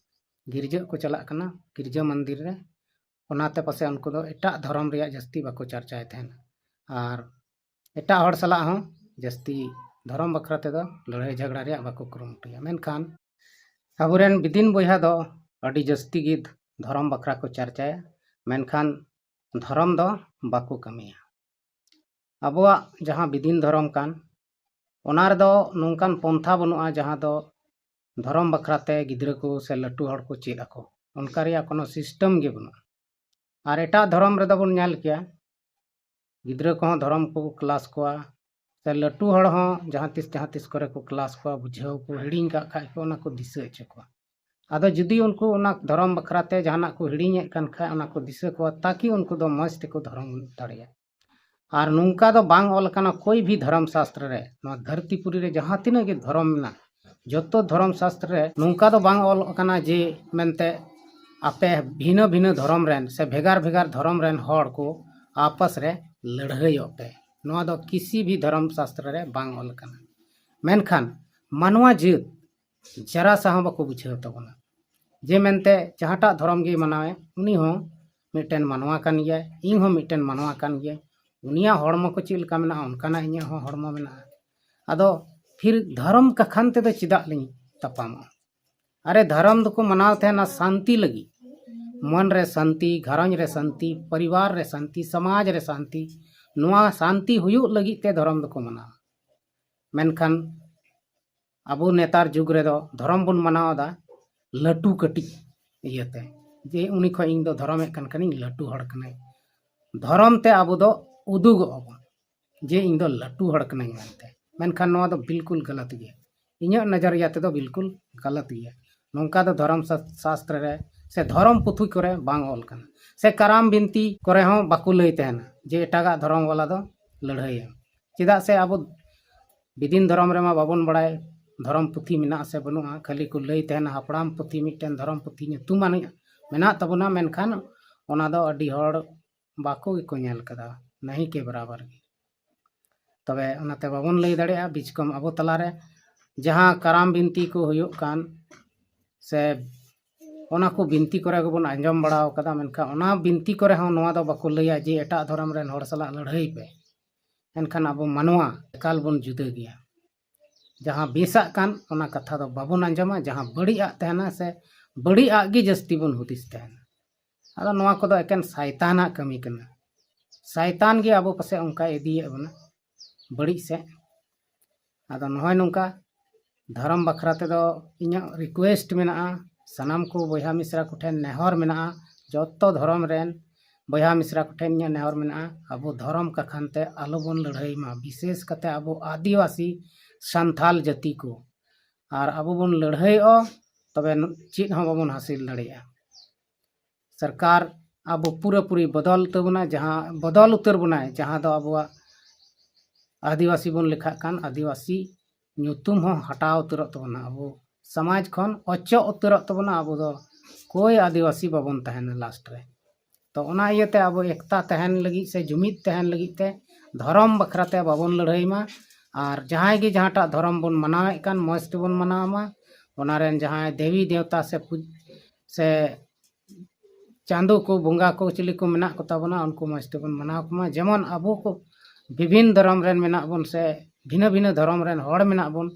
ᱜᱤᱨᱡᱟᱹᱜ ᱠᱚ ᱪᱟᱞᱟᱜ ᱠᱟᱱᱟ, ᱜᱤᱨᱡᱟᱹ ᱢᱚᱱᱫᱤᱨ ᱨᱮ᱾ ᱚᱱᱟᱛᱮ ᱯᱟᱥᱮ ᱩᱱᱠᱩ ᱫᱚ ᱮᱴᱟᱜ ᱫᱷᱚᱨᱚᱢ ᱨᱮᱭᱟᱜ ᱡᱟᱹᱥᱛᱤ ᱵᱟᱠᱚ ᱪᱟᱨᱪᱟᱭ ᱛᱟᱦᱮᱱᱟ᱾ ᱟᱨ ᱮᱴᱟᱜ ᱦᱚᱲ ᱥᱟᱞᱟᱜ ᱦᱚᱸ ᱡᱟᱹᱥᱛᱤ ᱫᱷᱚᱨᱚᱢ ᱵᱟᱠᱷᱨᱟ ᱛᱮᱫᱚ ᱞᱟᱹᱲᱦᱟᱹᱭ ᱡᱷᱟᱜᱽᱲᱟ ᱨᱮᱭᱟᱜ ᱵᱟᱠᱚ ᱠᱩᱨᱩᱢᱩᱴᱩᱭᱟ᱾ ᱢᱮᱱᱠᱷᱟᱱ ᱟᱵᱚᱨᱮᱱ ᱵᱤᱫᱤᱱ ᱵᱚᱭᱦᱟ ᱫᱚ ᱟᱹᱰᱤ ᱡᱟᱹᱥᱛᱤ ᱜᱮ ᱫᱷᱚᱨᱚᱢ ᱵᱟᱠᱷᱨᱟ ᱠᱚ ᱪᱟᱨᱪᱟᱭᱟ, ᱢᱮᱱᱠᱷᱟᱱ ᱫᱷᱚᱨᱚᱢ ᱫᱚ ᱵᱟᱠᱚ ᱠᱟᱹᱢᱤᱭᱟ᱾ ᱟᱵᱚᱣᱟᱜ ᱡᱟᱦᱟᱸ ᱵᱤᱫᱤᱱ ᱫᱷᱚᱨᱚᱢ ᱠᱟᱱ, ᱚᱱᱟ ᱨᱮᱫᱚ ᱱᱚᱝᱠᱟᱱ ᱯᱚᱱᱛᱷᱟ ᱵᱟᱹᱱᱩᱜᱼᱟ ᱡᱟᱦᱟᱸ ᱫᱚ ᱫᱷᱚᱨᱚᱢ ᱵᱟᱠᱷᱨᱟ ᱛᱮ ᱜᱤᱫᱽᱨᱟᱹ ᱠᱚ ᱥᱮ ᱞᱟᱹᱴᱩ ᱦᱚᱲ ᱠᱚ ᱪᱮᱫ ᱟᱠᱚ, ᱚᱱᱠᱟ ᱨᱮᱭᱟᱜ ᱠᱳᱱᱳ system ᱜᱮ ᱵᱟᱹᱱᱩᱜᱼᱟ᱾ ᱟᱨ ᱮᱴᱟᱜ ᱫᱷᱚᱨᱚᱢ ᱨᱮᱫᱚ ᱵᱚᱱ ᱧᱮᱞ ᱠᱮᱭᱟ, ᱜᱤᱫᱽᱨᱟᱹ ᱠᱚᱦᱚᱸ ᱫᱷᱚᱨᱚᱢ ᱠᱚ class ᱠᱚᱣᱟ, ᱥᱮ ᱞᱟᱹᱴᱩ ᱦᱚᱲ ᱦᱚᱸ ᱡᱟᱦᱟᱸ ᱛᱤᱥ ᱡᱟᱦᱟᱸ ᱛᱤᱥ ᱠᱚᱨᱮ ᱠᱚ class ᱠᱚᱣᱟ, ᱵᱩᱡᱷᱟᱹᱣ ᱠᱚ ᱦᱤᱲᱤᱧ ᱠᱟᱜ ᱠᱷᱟᱡ ᱠᱚ, ᱚᱱᱟ ᱠᱚ ᱫᱤᱥᱟᱹ ᱦᱚᱪᱚ ᱠᱚᱣᱟ᱾ ᱟᱫᱚ ᱡᱩᱫᱤ ᱩᱱᱠᱩ ᱚᱱᱟ ᱫᱷᱚᱨᱚᱢ ᱵᱟᱠᱷᱨᱟ ᱛᱮ ᱡᱟᱦᱟᱱᱟᱜ ᱠᱚ ᱦᱤᱲᱤᱧᱮᱫ ᱠᱟᱱ ᱠᱷᱟᱡ, ᱚᱱᱟ ᱠᱚ ᱫᱤᱥᱟᱹ ᱠᱚᱣᱟ, ᱛᱟᱠᱤ ᱩᱱᱠᱩ ᱫᱚ ᱢᱚᱡᱽ ᱛᱮᱠᱚ ᱫᱷᱚᱨᱚᱢ ᱫᱟᱲᱮᱭᱟᱜᱼᱟ᱾ ᱟᱨ ᱱᱚᱝᱠᱟ ᱫᱚ ᱵᱟᱝ ᱚᱞ ᱟᱠᱟᱱᱟ ᱠᱳᱭ ᱵᱷᱤ ᱫᱷᱚᱨᱚᱢ ᱥᱟᱥᱛᱨᱚ ᱨᱮ, ᱱᱚᱣᱟ ᱫᱷᱟᱹᱨᱛᱤ ᱯᱩᱨᱤ ᱨᱮ ᱡᱟᱦᱟᱸ ᱛᱤᱱᱟᱹᱜ ᱜᱮ ᱫᱷᱚᱨᱚᱢ ᱢᱮᱱᱟᱜ, ᱡᱚᱛᱚ ᱫᱷᱚᱨᱚᱢ ᱥᱟᱥᱛᱨᱚ ᱨᱮ ᱱᱚᱝᱠᱟ ᱫᱚ ᱵᱟᱝ ᱚᱞ ᱟᱠᱟᱱᱟ ᱡᱮ ᱢᱮᱱᱛᱮ ᱟᱯᱮ ᱵᱷᱤᱱᱟᱹ ᱵᱷᱤᱱᱟᱹ ᱫᱷᱚᱨᱚᱢ ᱨᱮᱱ ᱥᱮ ᱵᱷᱮᱜᱟᱨ ᱵᱷᱮᱜᱟᱨ ᱫᱷᱚᱨᱚᱢ ᱨᱮᱱ ᱦᱚᱲ ᱠᱚ ᱟᱯᱟᱥ ᱨᱮ ᱞᱟᱹᱲᱦᱟᱹᱭᱚᱜ ᱯᱮ᱾ ᱱᱚᱣᱟ ᱫᱚ ᱠᱤᱥᱤ ᱵᱷᱤ ᱫᱷᱚᱨᱚᱢ ᱥᱟᱥᱛᱨᱚ ᱨᱮ ᱵᱟᱝ ᱚᱞ ᱟᱠᱟᱱᱟ᱾ ᱢᱮᱱᱠᱷᱟᱱ ᱢᱟᱱᱣᱟ ᱡᱟᱹᱛ ᱡᱟᱨᱟ ᱥᱟᱦ ᱦᱚᱸ ᱵᱟᱠᱚ ᱵᱩᱡᱷᱟᱹᱣ ᱛᱟᱵᱚᱱᱟ ᱡᱮ ᱢᱮᱱᱛᱮ ᱡᱟᱦᱟᱸᱴᱟᱜ ᱫᱷᱚᱨᱚᱢ ᱜᱮ ᱢᱟᱱᱟᱣᱮ, ᱩᱱᱤ ᱦᱚᱸ ᱢᱤᱫᱴᱮᱱ ᱢᱟᱱᱣᱟ ᱠᱟᱱ ᱜᱮᱭᱟᱭ, ᱤᱧ ᱦᱚᱸ ᱢᱤᱫᱴᱮᱱ ᱢᱟᱱᱣᱟ ᱠᱟᱱ ᱜᱤᱭᱟᱹᱧ᱾ ᱩᱱᱤᱭᱟᱜ ᱦᱚᱲᱢᱚ ᱠᱚ ᱪᱮᱫ ᱞᱮᱠᱟ ᱢᱮᱱᱟᱜᱼᱟ, ᱚᱱᱠᱟᱱᱟᱜ ᱤᱧᱟᱹᱜ ᱦᱚᱸ ᱦᱚᱲᱢᱚ ᱢᱮᱱᱟᱜᱼᱟ᱾ ᱟᱫᱚ ᱯᱷᱤᱨ ᱫᱷᱚᱨᱚᱢ ᱠᱟᱠᱷᱟᱱ ᱛᱮᱫᱚ ᱪᱮᱫᱟᱜ ᱞᱤᱧ ᱛᱟᱯᱟᱢᱚᱜᱼᱟ? ᱟᱨᱮ, ᱫᱷᱚᱨᱚᱢ ᱫᱚᱠᱚ ᱢᱟᱱᱟᱣ ᱛᱟᱦᱮᱱᱟ ᱥᱟᱱᱛᱤ ᱞᱟᱹᱜᱤᱫ, ᱢᱚᱱ ᱨᱮ ᱥᱟᱱᱛᱤ, ᱜᱷᱟᱨᱚᱸᱡᱽ ᱨᱮ ᱥᱟᱱᱛᱤ, ᱯᱚᱨᱤᱵᱟᱨ ᱨᱮ ᱥᱟᱱᱛᱤ, ᱥᱚᱢᱟᱡᱽ ᱨᱮ ᱥᱟᱱᱛᱤ᱾ ᱱᱚᱣᱟ ᱥᱟᱱᱛᱤ ᱦᱩᱭᱩᱜ ᱞᱟᱹᱜᱤᱫ ᱛᱮ ᱫᱷᱚᱨᱚᱢ ᱫᱚᱠᱚ ᱢᱟᱱᱟᱣᱟ᱾ ᱢᱮᱱᱠᱷᱟᱱ ᱟᱵᱚ ᱱᱮᱛᱟᱨ ᱡᱩᱜᱽ ᱨᱮᱫᱚ ᱫᱷᱚᱨᱚᱢ ᱵᱚᱱ ᱢᱟᱱᱟᱣ ᱮᱫᱟ ᱞᱟᱹᱴᱩ ᱠᱟᱹᱴᱤᱡ ᱤᱭᱟᱹᱛᱮ, ᱡᱮ ᱩᱱᱤ ᱠᱷᱚᱱ ᱤᱧ ᱫᱚ ᱫᱷᱚᱨᱚᱢᱮᱫ ᱠᱟᱱ ᱠᱷᱟᱱᱤᱧ ᱞᱟᱹᱴᱩ ᱦᱚᱲ ᱠᱟᱱᱟᱧ᱾ ᱫᱷᱚᱨᱚᱢ ᱛᱮ ᱟᱵᱚ ᱫᱚ ᱩᱫᱩᱜᱚᱜ ᱟᱵᱚᱱ ᱡᱮ ᱤᱧ ᱫᱚ ᱞᱟᱹᱴᱩ ᱦᱚᱲ ᱠᱟᱹᱱᱟᱹᱧ ᱢᱮᱱᱛᱮ᱾ ᱢᱮᱱᱠᱷᱟᱱ ᱱᱚᱣᱟ ᱫᱚ ᱵᱤᱞᱠᱩᱞ ᱜᱟᱞᱟᱛ ᱜᱮᱭᱟ᱾ ᱤᱧᱟᱹᱜ ᱱᱚᱡᱚᱨᱤᱭᱟ ᱛᱮᱫᱚ ᱵᱤᱞᱠᱩᱞ ᱜᱟᱞᱟᱛ ᱜᱮᱭᱟ᱾ ᱱᱚᱝᱠᱟ ᱫᱚ ᱫᱷᱚᱨᱚᱢ ᱥᱟ-, ᱥᱟᱥᱛᱨᱚ ᱨᱮ ᱥᱮ ᱫᱷᱚᱨᱚᱢ ᱯᱩᱛᱷᱤ ᱠᱚᱨᱮ ᱵᱟᱝ ᱚᱞ ᱠᱟᱱᱟ, ᱥᱮ ᱠᱟᱨᱟᱢ ᱵᱤᱱᱛᱤ ᱠᱚᱨᱮ ᱦᱚᱸ ᱵᱟᱠᱚ ᱞᱟᱹᱭ ᱛᱟᱦᱮᱱᱟ ᱡᱮ ᱮᱴᱟᱜᱟᱜ ᱫᱷᱚᱨᱚᱢ ᱵᱟᱞᱟ ᱫᱚ ᱞᱟᱹᱲᱦᱟᱹᱭᱟ᱾ ᱪᱮᱫᱟᱜ ᱥᱮ ᱟᱵᱚ ᱵᱤᱫᱤᱱ ᱫᱷᱚᱨᱚᱢ ᱨᱮᱢᱟ ᱵᱟᱵᱚᱱ ᱵᱟᱲᱟᱭ ᱫᱷᱚᱨᱚᱢ ᱯᱩᱛᱷᱤ ᱢᱮᱱᱟᱜᱼᱟ ᱥᱮ ᱵᱟᱹᱱᱩᱜᱼᱟ, ᱠᱷᱟᱹᱞᱤ ᱠᱚ ᱞᱟᱹᱭ ᱛᱟᱦᱮᱱᱟ ᱦᱟᱯᱲᱟᱢ ᱯᱩᱛᱷᱤ, ᱢᱤᱫᱴᱮᱱ ᱫᱷᱚᱨᱚᱢ ᱯᱩᱛᱷᱤ ᱧᱩᱛᱩᱢᱟᱱ ᱢᱮᱱᱟᱜ ᱛᱟᱵᱚᱱᱟ, ᱢᱮᱱᱠᱷᱟᱱ ᱚᱱᱟ ᱫᱚ ᱟᱹᱰᱤ ᱦᱚᱲ ᱵᱟᱠᱚ ᱜᱮᱠᱚ ᱧᱮᱞ ᱠᱟᱫᱟ, ᱱᱟᱦᱤ ᱠᱮ ᱵᱟᱨᱟᱵᱟᱨ ᱜᱮ᱾ ᱛᱚᱵᱮ ᱚᱱᱟᱛᱮ ᱵᱟᱵᱚᱱ ᱞᱟᱹᱭ ᱫᱟᱲᱮᱭᱟᱜᱼᱟ ᱵᱤᱪᱠᱚᱢ ᱟᱵᱚ ᱛᱟᱞᱟᱨᱮ ᱡᱟᱦᱟᱸ ᱠᱟᱨᱟᱢ ᱵᱤᱱᱛᱤ ᱠᱚ ᱦᱩᱭᱩᱜ ᱠᱟᱱ, ᱥᱮ ᱚᱱᱟ ᱠᱚ ᱵᱤᱱᱛᱤ ᱠᱚᱨᱮ ᱜᱮᱵᱚᱱ ᱟᱸᱡᱚᱢ ᱵᱟᱲᱟ ᱟᱠᱟᱫᱟ, ᱢᱮᱱᱠᱷᱟᱱ ᱚᱱᱟ ᱵᱤᱱᱛᱤ ᱠᱚᱨᱮ ᱦᱚᱸ ᱱᱚᱣᱟ ᱫᱚ ᱵᱟᱠᱚ ᱞᱟᱹᱭᱟ ᱡᱮ ᱮᱴᱟᱜ ᱫᱷᱚᱨᱚᱢ ᱨᱮᱱ ᱦᱚᱲ ᱥᱟᱞᱟᱜ ᱞᱟᱹᱲᱦᱟᱹᱭ ᱯᱮ᱾ ᱮᱱᱠᱷᱟᱱ ᱟᱵᱚ ᱢᱟᱱᱣᱟ ᱮᱠᱟᱞ ᱵᱚᱱ ᱡᱩᱫᱟᱹ ᱜᱮᱭᱟ᱾ ᱡᱟᱦᱟᱸ ᱵᱮᱥᱟᱜ ᱠᱟᱱ ᱚᱱᱟ ᱠᱟᱛᱷᱟ ᱫᱚ ᱵᱟᱵᱚᱱ ᱟᱸᱡᱚᱢᱟ, ᱡᱟᱦᱟᱸ ᱵᱟᱹᱲᱤᱡᱟᱜ ᱛᱟᱦᱮᱱᱟ ᱥᱮ ᱵᱟᱹᱲᱤᱡᱟᱜ ᱜᱮ ᱡᱟᱹᱥᱛᱤ ᱵᱚᱱ ᱦᱩᱫᱤᱥ ᱛᱟᱦᱮᱱᱟ᱾ ᱟᱫᱚ ᱱᱚᱣᱟ ᱠᱚᱫᱚ ᱮᱠᱮᱱ ᱥᱟᱭᱛᱟᱱᱟᱜ ᱠᱟᱹᱢᱤ ᱠᱟᱱᱟ᱾ ᱥᱟᱭᱛᱟᱱ ᱜᱮ ᱟᱵᱚ ᱯᱟᱥᱮ ᱚᱱᱠᱟᱭ ᱤᱫᱤᱭᱮᱫ ᱵᱚᱱᱟ ᱵᱟᱹᱲᱤᱡ ᱥᱮᱫ᱾ ᱟᱫᱚ ᱱᱚᱜᱼᱚᱭ ᱱᱚᱝᱠᱟ ᱫᱷᱚᱨᱚᱢ ᱵᱟᱠᱷᱨᱟ ᱛᱮᱫᱚ ᱤᱧᱟᱹᱜ request ᱢᱮᱱᱟᱜᱼᱟ, ᱥᱟᱱᱟᱢ ᱠᱚ ᱵᱚᱭᱦᱟ ᱢᱤᱥᱨᱟ ᱠᱚᱴᱷᱮᱱ ᱱᱮᱦᱚᱨ ᱢᱮᱱᱟᱜᱼᱟ, ᱡᱚᱛᱚ ᱫᱷᱚᱨᱚᱢ ᱨᱮᱱ ᱵᱚᱭᱦᱟ ᱢᱤᱥᱨᱟ ᱠᱚᱴᱷᱮᱱ ᱤᱧᱟᱹᱜ ᱱᱮᱦᱚᱨ ᱢᱮᱱᱟᱜᱼᱟ, ᱟᱵᱚ ᱫᱷᱚᱨᱚᱢ ᱠᱟᱠᱷᱟᱱ ᱛᱮ ᱟᱞᱚ ᱵᱚᱱ ᱞᱟᱹᱲᱦᱟᱹᱭ ᱢᱟ, ᱵᱤᱥᱮᱥ ᱠᱟᱛᱮ ᱟᱵᱚ ᱟᱹᱫᱤᱵᱟᱹᱥᱤ ᱥᱟᱱᱛᱷᱟᱞ ᱡᱟᱹᱛᱤ ᱠᱚ᱾ ᱟᱨ ᱟᱵᱚ ᱵᱚᱱ ᱞᱟᱹᱲᱦᱟᱹᱭᱚᱜᱼᱟ, ᱛᱚᱵᱮ ᱪᱮᱫ ᱦᱚᱸ ᱵᱟᱵᱚᱱ ᱦᱟᱹᱥᱤᱞ ᱫᱟᱲᱮᱭᱟᱜᱼᱟ᱾ ᱥᱚᱨᱠᱟᱨ ᱟᱵᱚ ᱯᱩᱨᱟᱹᱯᱩᱨᱤ ᱵᱚᱫᱚᱞ ᱛᱟᱵᱚᱱᱟ, ᱡᱟᱦᱟᱸ ᱵᱚᱫᱚᱞ ᱩᱛᱟᱹᱨ ᱵᱚᱱᱟᱭ, ᱡᱟᱦᱟᱸ ᱫᱚ ᱟᱵᱚᱣᱟᱜ ᱟᱹᱫᱤᱵᱟᱹᱥᱤ ᱵᱚᱱ ᱞᱮᱠᱷᱟᱜ ᱠᱟᱱ, ᱟᱹᱫᱤᱵᱟᱹᱥᱤ ᱧᱩᱛᱩᱢ ᱦᱚᱸ ᱦᱟᱴᱟᱣ ᱩᱛᱟᱹᱨᱚᱜ ᱛᱟᱵᱚᱱᱟ, ᱟᱵᱚ ᱥᱚᱢᱟᱡᱽ ᱠᱷᱚᱱ ᱚᱪᱚᱜ ᱩᱛᱟᱹᱨᱚᱜ ᱛᱟᱵᱚᱱᱟ, ᱟᱵᱚ ᱫᱚ ᱠᱳᱭ ᱟᱹᱫᱤᱵᱟᱹᱥᱤ ᱵᱟᱵᱚᱱ ᱛᱟᱦᱮᱱᱟ ᱞᱟᱥᱴ ᱨᱮ᱾ ᱛᱚ ᱚᱱᱟ ᱤᱭᱟᱹᱛᱮ ᱟᱵᱚ ᱮᱠᱛᱟ ᱛᱟᱦᱮᱱ ᱞᱟᱹᱜᱤᱫ ᱥᱮ ᱡᱩᱢᱤᱫ ᱛᱟᱦᱮᱱ ᱞᱟᱹᱜᱤᱫ ᱛᱮ ᱫᱷᱚᱨᱚᱢ ᱵᱟᱠᱷᱨᱟ ᱛᱮ ᱵᱟᱵᱚᱱ ᱞᱟᱹᱲᱦᱟᱹᱭ ᱢᱟ᱾ ᱟᱨ ᱡᱟᱦᱟᱸᱭ ᱜᱮ ᱡᱟᱦᱟᱸᱴᱟᱜ ᱫᱷᱚᱨᱚᱢ ᱵᱚᱱ ᱢᱟᱱᱟᱣᱮᱫ ᱠᱟᱱ, ᱢᱚᱡᱽ ᱛᱮᱵᱚᱱ ᱢᱟᱱᱟᱣ ᱢᱟ᱾ ᱚᱱᱟ ᱨᱮᱱ ᱡᱟᱦᱟᱸᱭ ᱫᱮᱵᱤ ᱫᱮᱣᱛᱟ ᱥᱮ ᱯᱩᱡ-, ᱥᱮ ᱪᱟᱸᱫᱚ ᱠᱚ, ᱵᱚᱸᱜᱟ ᱠᱚ, ᱪᱤᱞᱤ ᱠᱚ ᱢᱮᱱᱟᱜ ᱠᱚ ᱛᱟᱵᱚᱱᱟ, ᱩᱱᱠᱩ ᱢᱚᱡᱽ ᱛᱮᱵᱚᱱ ᱢᱟᱱᱟᱣ ᱠᱚᱢᱟ᱾ ᱡᱮᱢᱚᱱ ᱟᱵᱚ ᱠᱚ ᱵᱤᱵᱷᱤᱱ ᱫᱷᱚᱨᱚᱢ ᱨᱮᱱ ᱢᱮᱱᱟᱜ ᱵᱚᱱ ᱥᱮ ᱵᱷᱤᱱᱟᱹ ᱵᱷᱤᱱᱟᱹ ᱫᱷᱚᱨᱚᱢ ᱨᱮᱱ ᱦᱚᱲ ᱢᱮᱱᱟᱜ ᱵᱚᱱ,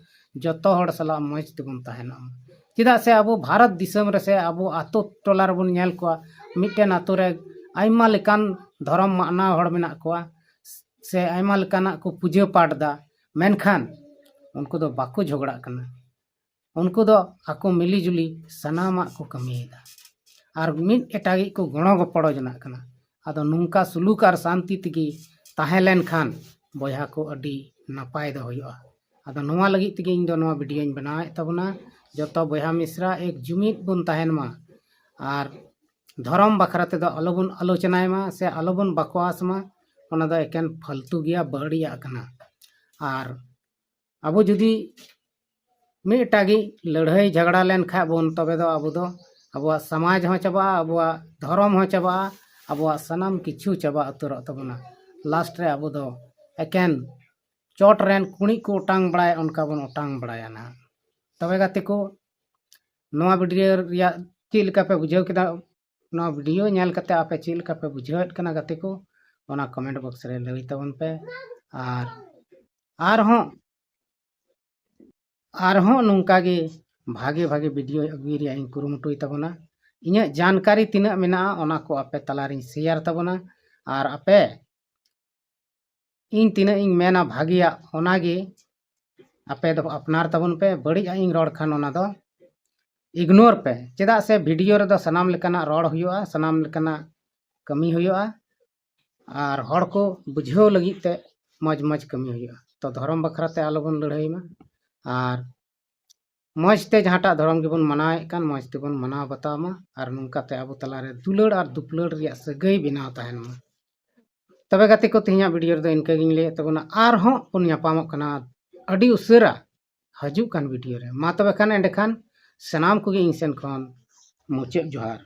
ᱡᱚᱛᱚ ᱦᱚᱲ ᱥᱟᱞᱟᱜ ᱢᱚᱡᱽ ᱛᱮᱵᱚᱱ ᱛᱟᱦᱮᱱᱚᱜ ᱢᱟ᱾ ᱪᱮᱫᱟᱜ ᱥᱮ ᱟᱵᱚ ᱵᱷᱟᱨᱚᱛ ᱫᱤᱥᱚᱢ ᱨᱮᱥᱮ ᱟᱵᱚ ᱟᱛᱳ ᱴᱚᱞᱟ ᱨᱮᱵᱚᱱ ᱧᱮᱞ ᱠᱚᱣᱟ, ᱢᱤᱫᱴᱮᱱ ᱟᱛᱳ ᱨᱮ ᱟᱭᱢᱟ ᱞᱮᱠᱟᱱ ᱫᱷᱚᱨᱚᱢ ᱢᱟᱱᱟᱣ ᱦᱚᱲ ᱢᱮᱱᱟᱜ ᱠᱚᱣᱟ, ᱥᱮ ᱟᱭᱢᱟ ᱞᱮᱠᱟᱱᱟᱜ ᱠᱚ ᱯᱩᱡᱟᱹ ᱯᱟᱴ ᱫᱟ, ᱢᱮᱱᱠᱷᱟᱱ ᱩᱱᱠᱩ ᱫᱚ ᱵᱟᱠᱚ ᱡᱷᱚᱜᱽᱲᱟᱜ ᱠᱟᱱᱟ᱾ ᱩᱱᱠᱩ ᱫᱚ ᱟᱠᱚ ᱢᱤᱞᱤ ᱡᱩᱞᱤ ᱥᱟᱱᱟᱢᱟᱜ ᱠᱚ ᱠᱟᱹᱢᱤᱭᱮᱫᱟ᱾ ᱟᱨ ᱢᱤᱫ ᱮᱴᱟᱜᱤᱡ ᱠᱚ ᱜᱚᱲᱚ ᱜᱚᱯᱚᱲᱚ ᱡᱚᱱᱟᱜ ᱠᱟᱱᱟ᱾ ᱟᱫᱚ ᱱᱚᱝᱠᱟ ᱥᱩᱞᱩᱠ ᱟᱨ ᱥᱟᱱᱛᱤ ᱛᱮᱜᱮ ᱛᱟᱦᱮᱸ ᱞᱮᱱᱠᱷᱟᱱ ᱵᱚᱭᱦᱟ ᱠᱚ ᱟᱹᱰᱤ ᱱᱟᱯᱟᱭ ᱫᱚ ᱦᱩᱭᱩᱜᱼᱟ᱾ ᱟᱫᱚ ᱱᱚᱣᱟ ᱞᱟᱹᱜᱤᱫ ᱛᱮᱜᱮ ᱤᱧ ᱫᱚ ᱱᱚᱣᱟ ᱵᱷᱤᱰᱤᱭᱳᱧ ᱵᱮᱱᱟᱣᱮᱫ ᱛᱟᱵᱚᱱᱟ᱾ ᱡᱚᱛᱚ ᱵᱚᱭᱦᱟ ᱢᱤᱥᱨᱟ ᱮᱠ ᱡᱩᱢᱤᱫ ᱵᱚᱱ ᱛᱟᱦᱮᱱ ᱢᱟ, ᱟᱨ ᱫᱷᱚᱨᱚᱢ ᱵᱟᱠᱷᱨᱟ ᱛᱮᱫᱚ ᱟᱞᱚᱵᱚᱱ ᱟᱞᱳᱪᱚᱱᱟᱭ ᱢᱟ ᱥᱮ ᱟᱞᱚᱵᱚᱱ ᱵᱟᱠᱚᱣᱟᱥ ᱢᱟ᱾ ᱚᱱᱟ ᱫᱚ ᱮᱠᱮᱱ ᱯᱷᱟᱞᱛᱩ ᱜᱮᱭᱟ, ᱵᱟᱹᱲᱤᱡᱟᱜ ᱠᱟᱱᱟ᱾ ᱟᱨ ᱟᱵᱚ ᱡᱩᱫᱤ ᱢᱤᱫᱴᱟᱜ ᱜᱮ ᱞᱟᱹᱲᱦᱟᱹᱭ ᱡᱷᱟᱜᱽᱲᱟ ᱞᱮᱱᱠᱷᱟᱡ ᱵᱚᱱ, ᱛᱚᱵᱮ ᱫᱚ ᱟᱵᱚ ᱫᱚ, ᱟᱵᱚᱣᱟᱜ ᱥᱚᱢᱟᱡᱽ ᱦᱚᱸ ᱪᱟᱵᱟᱜᱼᱟ, ᱟᱵᱚᱣᱟᱜ ᱫᱷᱚᱨᱚᱢ ᱦᱚᱸ ᱪᱟᱵᱟᱜᱼᱟ, ᱟᱵᱚᱣᱟᱜ ᱥᱟᱱᱟᱢ ᱠᱤᱪᱷᱩ ᱪᱟᱵᱟ ᱩᱛᱟᱹᱨᱚᱜ ᱛᱟᱵᱚᱱᱟ᱾ ᱞᱟᱥᱴ ᱨᱮ ᱟᱵᱚ ᱫᱚ ᱮᱠᱮᱱ ᱪᱚᱴ ᱨᱮᱱ ᱠᱩᱲᱤᱫ ᱠᱚ ᱚᱴᱟᱝ ᱵᱟᱲᱟᱭ, ᱚᱱᱠᱟ ᱵᱚᱱ ᱚᱴᱟᱝ ᱵᱟᱲᱟᱭᱟ ᱱᱟᱦᱟᱜ᱾ ᱛᱚᱵᱮ ᱜᱟᱛᱮ ᱠᱚ, ᱱᱚᱣᱟ ᱵᱷᱤᱰᱤᱭᱳ ᱨᱮᱭᱟᱜ ᱪᱮᱫ ᱞᱮᱠᱟ ᱯᱮ ᱵᱩᱡᱷᱟᱹᱣ ᱠᱮᱫᱟ? ᱱᱚᱣᱟ ᱵᱷᱤᱰᱤᱭᱳ ᱧᱮᱞ ᱠᱟᱛᱮ ᱟᱯᱮ ᱪᱮᱫ ᱞᱮᱠᱟ ᱯᱮ ᱵᱩᱡᱷᱟᱹᱣᱮᱫ ᱠᱟᱱᱟ ᱜᱟᱛᱮ ᱠᱚ? ᱚᱱᱟ ᱠᱚᱢᱮᱱᱴ ᱵᱚᱠᱥ ᱨᱮ ᱞᱟᱹᱭ ᱛᱟᱵᱚᱱ ᱯᱮ᱾ ᱟᱨ ᱟᱨᱦᱚᱸ ᱟᱨᱦᱚᱸ ᱱᱚᱝᱠᱟ ᱜᱮ ᱵᱷᱟᱜᱮ ᱵᱷᱟᱜᱮ ᱵᱷᱤᱰᱤᱭᱳ ᱟᱹᱜᱩᱭ ᱨᱮᱭᱟᱜ ᱤᱧ ᱠᱩᱨᱩᱢᱩᱴᱩᱭ ᱛᱟᱵᱚᱱᱟ᱾ ᱤᱧᱟᱹᱜ ᱡᱟᱱᱠᱟᱨᱤ ᱛᱤᱱᱟᱹᱜ ᱢᱮᱱᱟᱜᱼᱟ, ᱚᱱᱟ ᱠᱚ ᱟᱯᱮ ᱛᱟᱞᱟᱨᱤᱧ ᱥᱮᱭᱟᱨ ᱛᱟᱵᱚᱱᱟ᱾ ᱟᱨ ᱟᱯᱮ ᱤᱧ ᱛᱤᱱᱟᱹᱜ ᱤᱧ ᱢᱮᱱᱟ ᱵᱷᱟᱜᱮᱭᱟᱜ, ᱚᱱᱟᱜᱮ ᱟᱯᱮ ᱫᱚ ᱟᱯᱱᱟᱨ ᱛᱟᱵᱚᱱ ᱯᱮ᱾ ᱵᱟᱹᱲᱤᱡᱟᱜ ᱤᱧ ᱨᱚᱲ ᱠᱷᱟᱱ ᱚᱱᱟ ᱫᱚ ᱤᱜᱽᱱᱳᱨ ᱯᱮ, ᱪᱮᱫᱟᱜ ᱥᱮ ᱵᱷᱤᱰᱤᱭᱳ ᱨᱮᱫᱚ ᱥᱟᱱᱟᱢ ᱞᱮᱠᱟᱱᱟᱜ ᱨᱚᱲ ᱦᱩᱭᱩᱜᱼᱟ, ᱥᱟᱱᱟᱢ ᱞᱮᱠᱟᱱᱟᱜ ᱠᱟᱹᱢᱤ ᱦᱩᱭᱩᱜᱼᱟ᱾ ᱟᱨ ᱦᱚᱲ ᱠᱚ ᱵᱩᱡᱷᱟᱹᱣ ᱞᱟᱹᱜᱤᱫ ᱛᱮ ᱢᱚᱡᱽ ᱢᱚᱡᱽ ᱠᱟᱹᱢᱤ ᱦᱩᱭᱩᱜᱼᱟ᱾ ᱛᱚ ᱫᱷᱚᱨᱚᱢ ᱵᱟᱠᱷᱨᱟ ᱛᱮ ᱟᱞᱚᱵᱚᱱ ᱞᱟᱹᱲᱦᱟᱹᱭ ᱢᱟ, ᱟᱨ ᱢᱚᱡᱽ ᱛᱮ ᱡᱟᱦᱟᱸᱴᱟᱜ ᱫᱷᱚᱨᱚᱢ ᱜᱮᱵᱚᱱ ᱢᱟᱱᱟᱣᱮᱫ ᱠᱟᱱ, ᱢᱚᱡᱽ ᱛᱮᱵᱚᱱ ᱢᱟᱱᱟᱣ ᱵᱟᱛᱟᱣ ᱢᱟ, ᱟᱨ ᱱᱚᱝᱠᱟᱛᱮ ᱟᱵᱚ ᱛᱟᱞᱟᱨᱮ ᱫᱩᱞᱟᱹᱲ ᱟᱨ ᱫᱩᱯᱞᱟᱹᱲ ᱨᱮᱭᱟᱜ ᱥᱟᱹᱜᱟᱹᱭ ᱵᱮᱱᱟᱣ ᱛᱟᱦᱮᱱ ᱢᱟ᱾ ᱛᱚᱵᱮ ᱜᱟᱛᱮ ᱠᱚ, ᱛᱮᱦᱮᱧᱟᱜ ᱵᱷᱤᱰᱤᱭᱳ ᱨᱮᱫᱚ ᱤᱱᱠᱟᱹ ᱜᱤᱧ ᱞᱟᱹᱭᱮᱫ ᱛᱟᱵᱚᱱᱟ᱾ ᱟᱨᱦᱚᱸ ᱵᱚᱱ ᱧᱟᱯᱟᱢᱚᱜ ᱠᱟᱱᱟ ᱟᱹᱰᱤ ᱩᱥᱟᱹᱨᱟ ᱦᱤᱡᱩᱜ ᱠᱟᱱ ᱵᱷᱤᱰᱤᱭᱳ ᱨᱮ᱾ ᱢᱟ ᱛᱚᱵᱮ ᱠᱷᱟᱱ, ᱮᱸᱰᱮᱠᱷᱟᱱ ᱥᱟᱱᱟᱢ ᱠᱚᱜᱮ ᱤᱧ ᱥᱮᱱ ᱠᱷᱚᱱ ᱢᱩᱪᱟᱹᱫ ᱡᱚᱦᱟᱨ᱾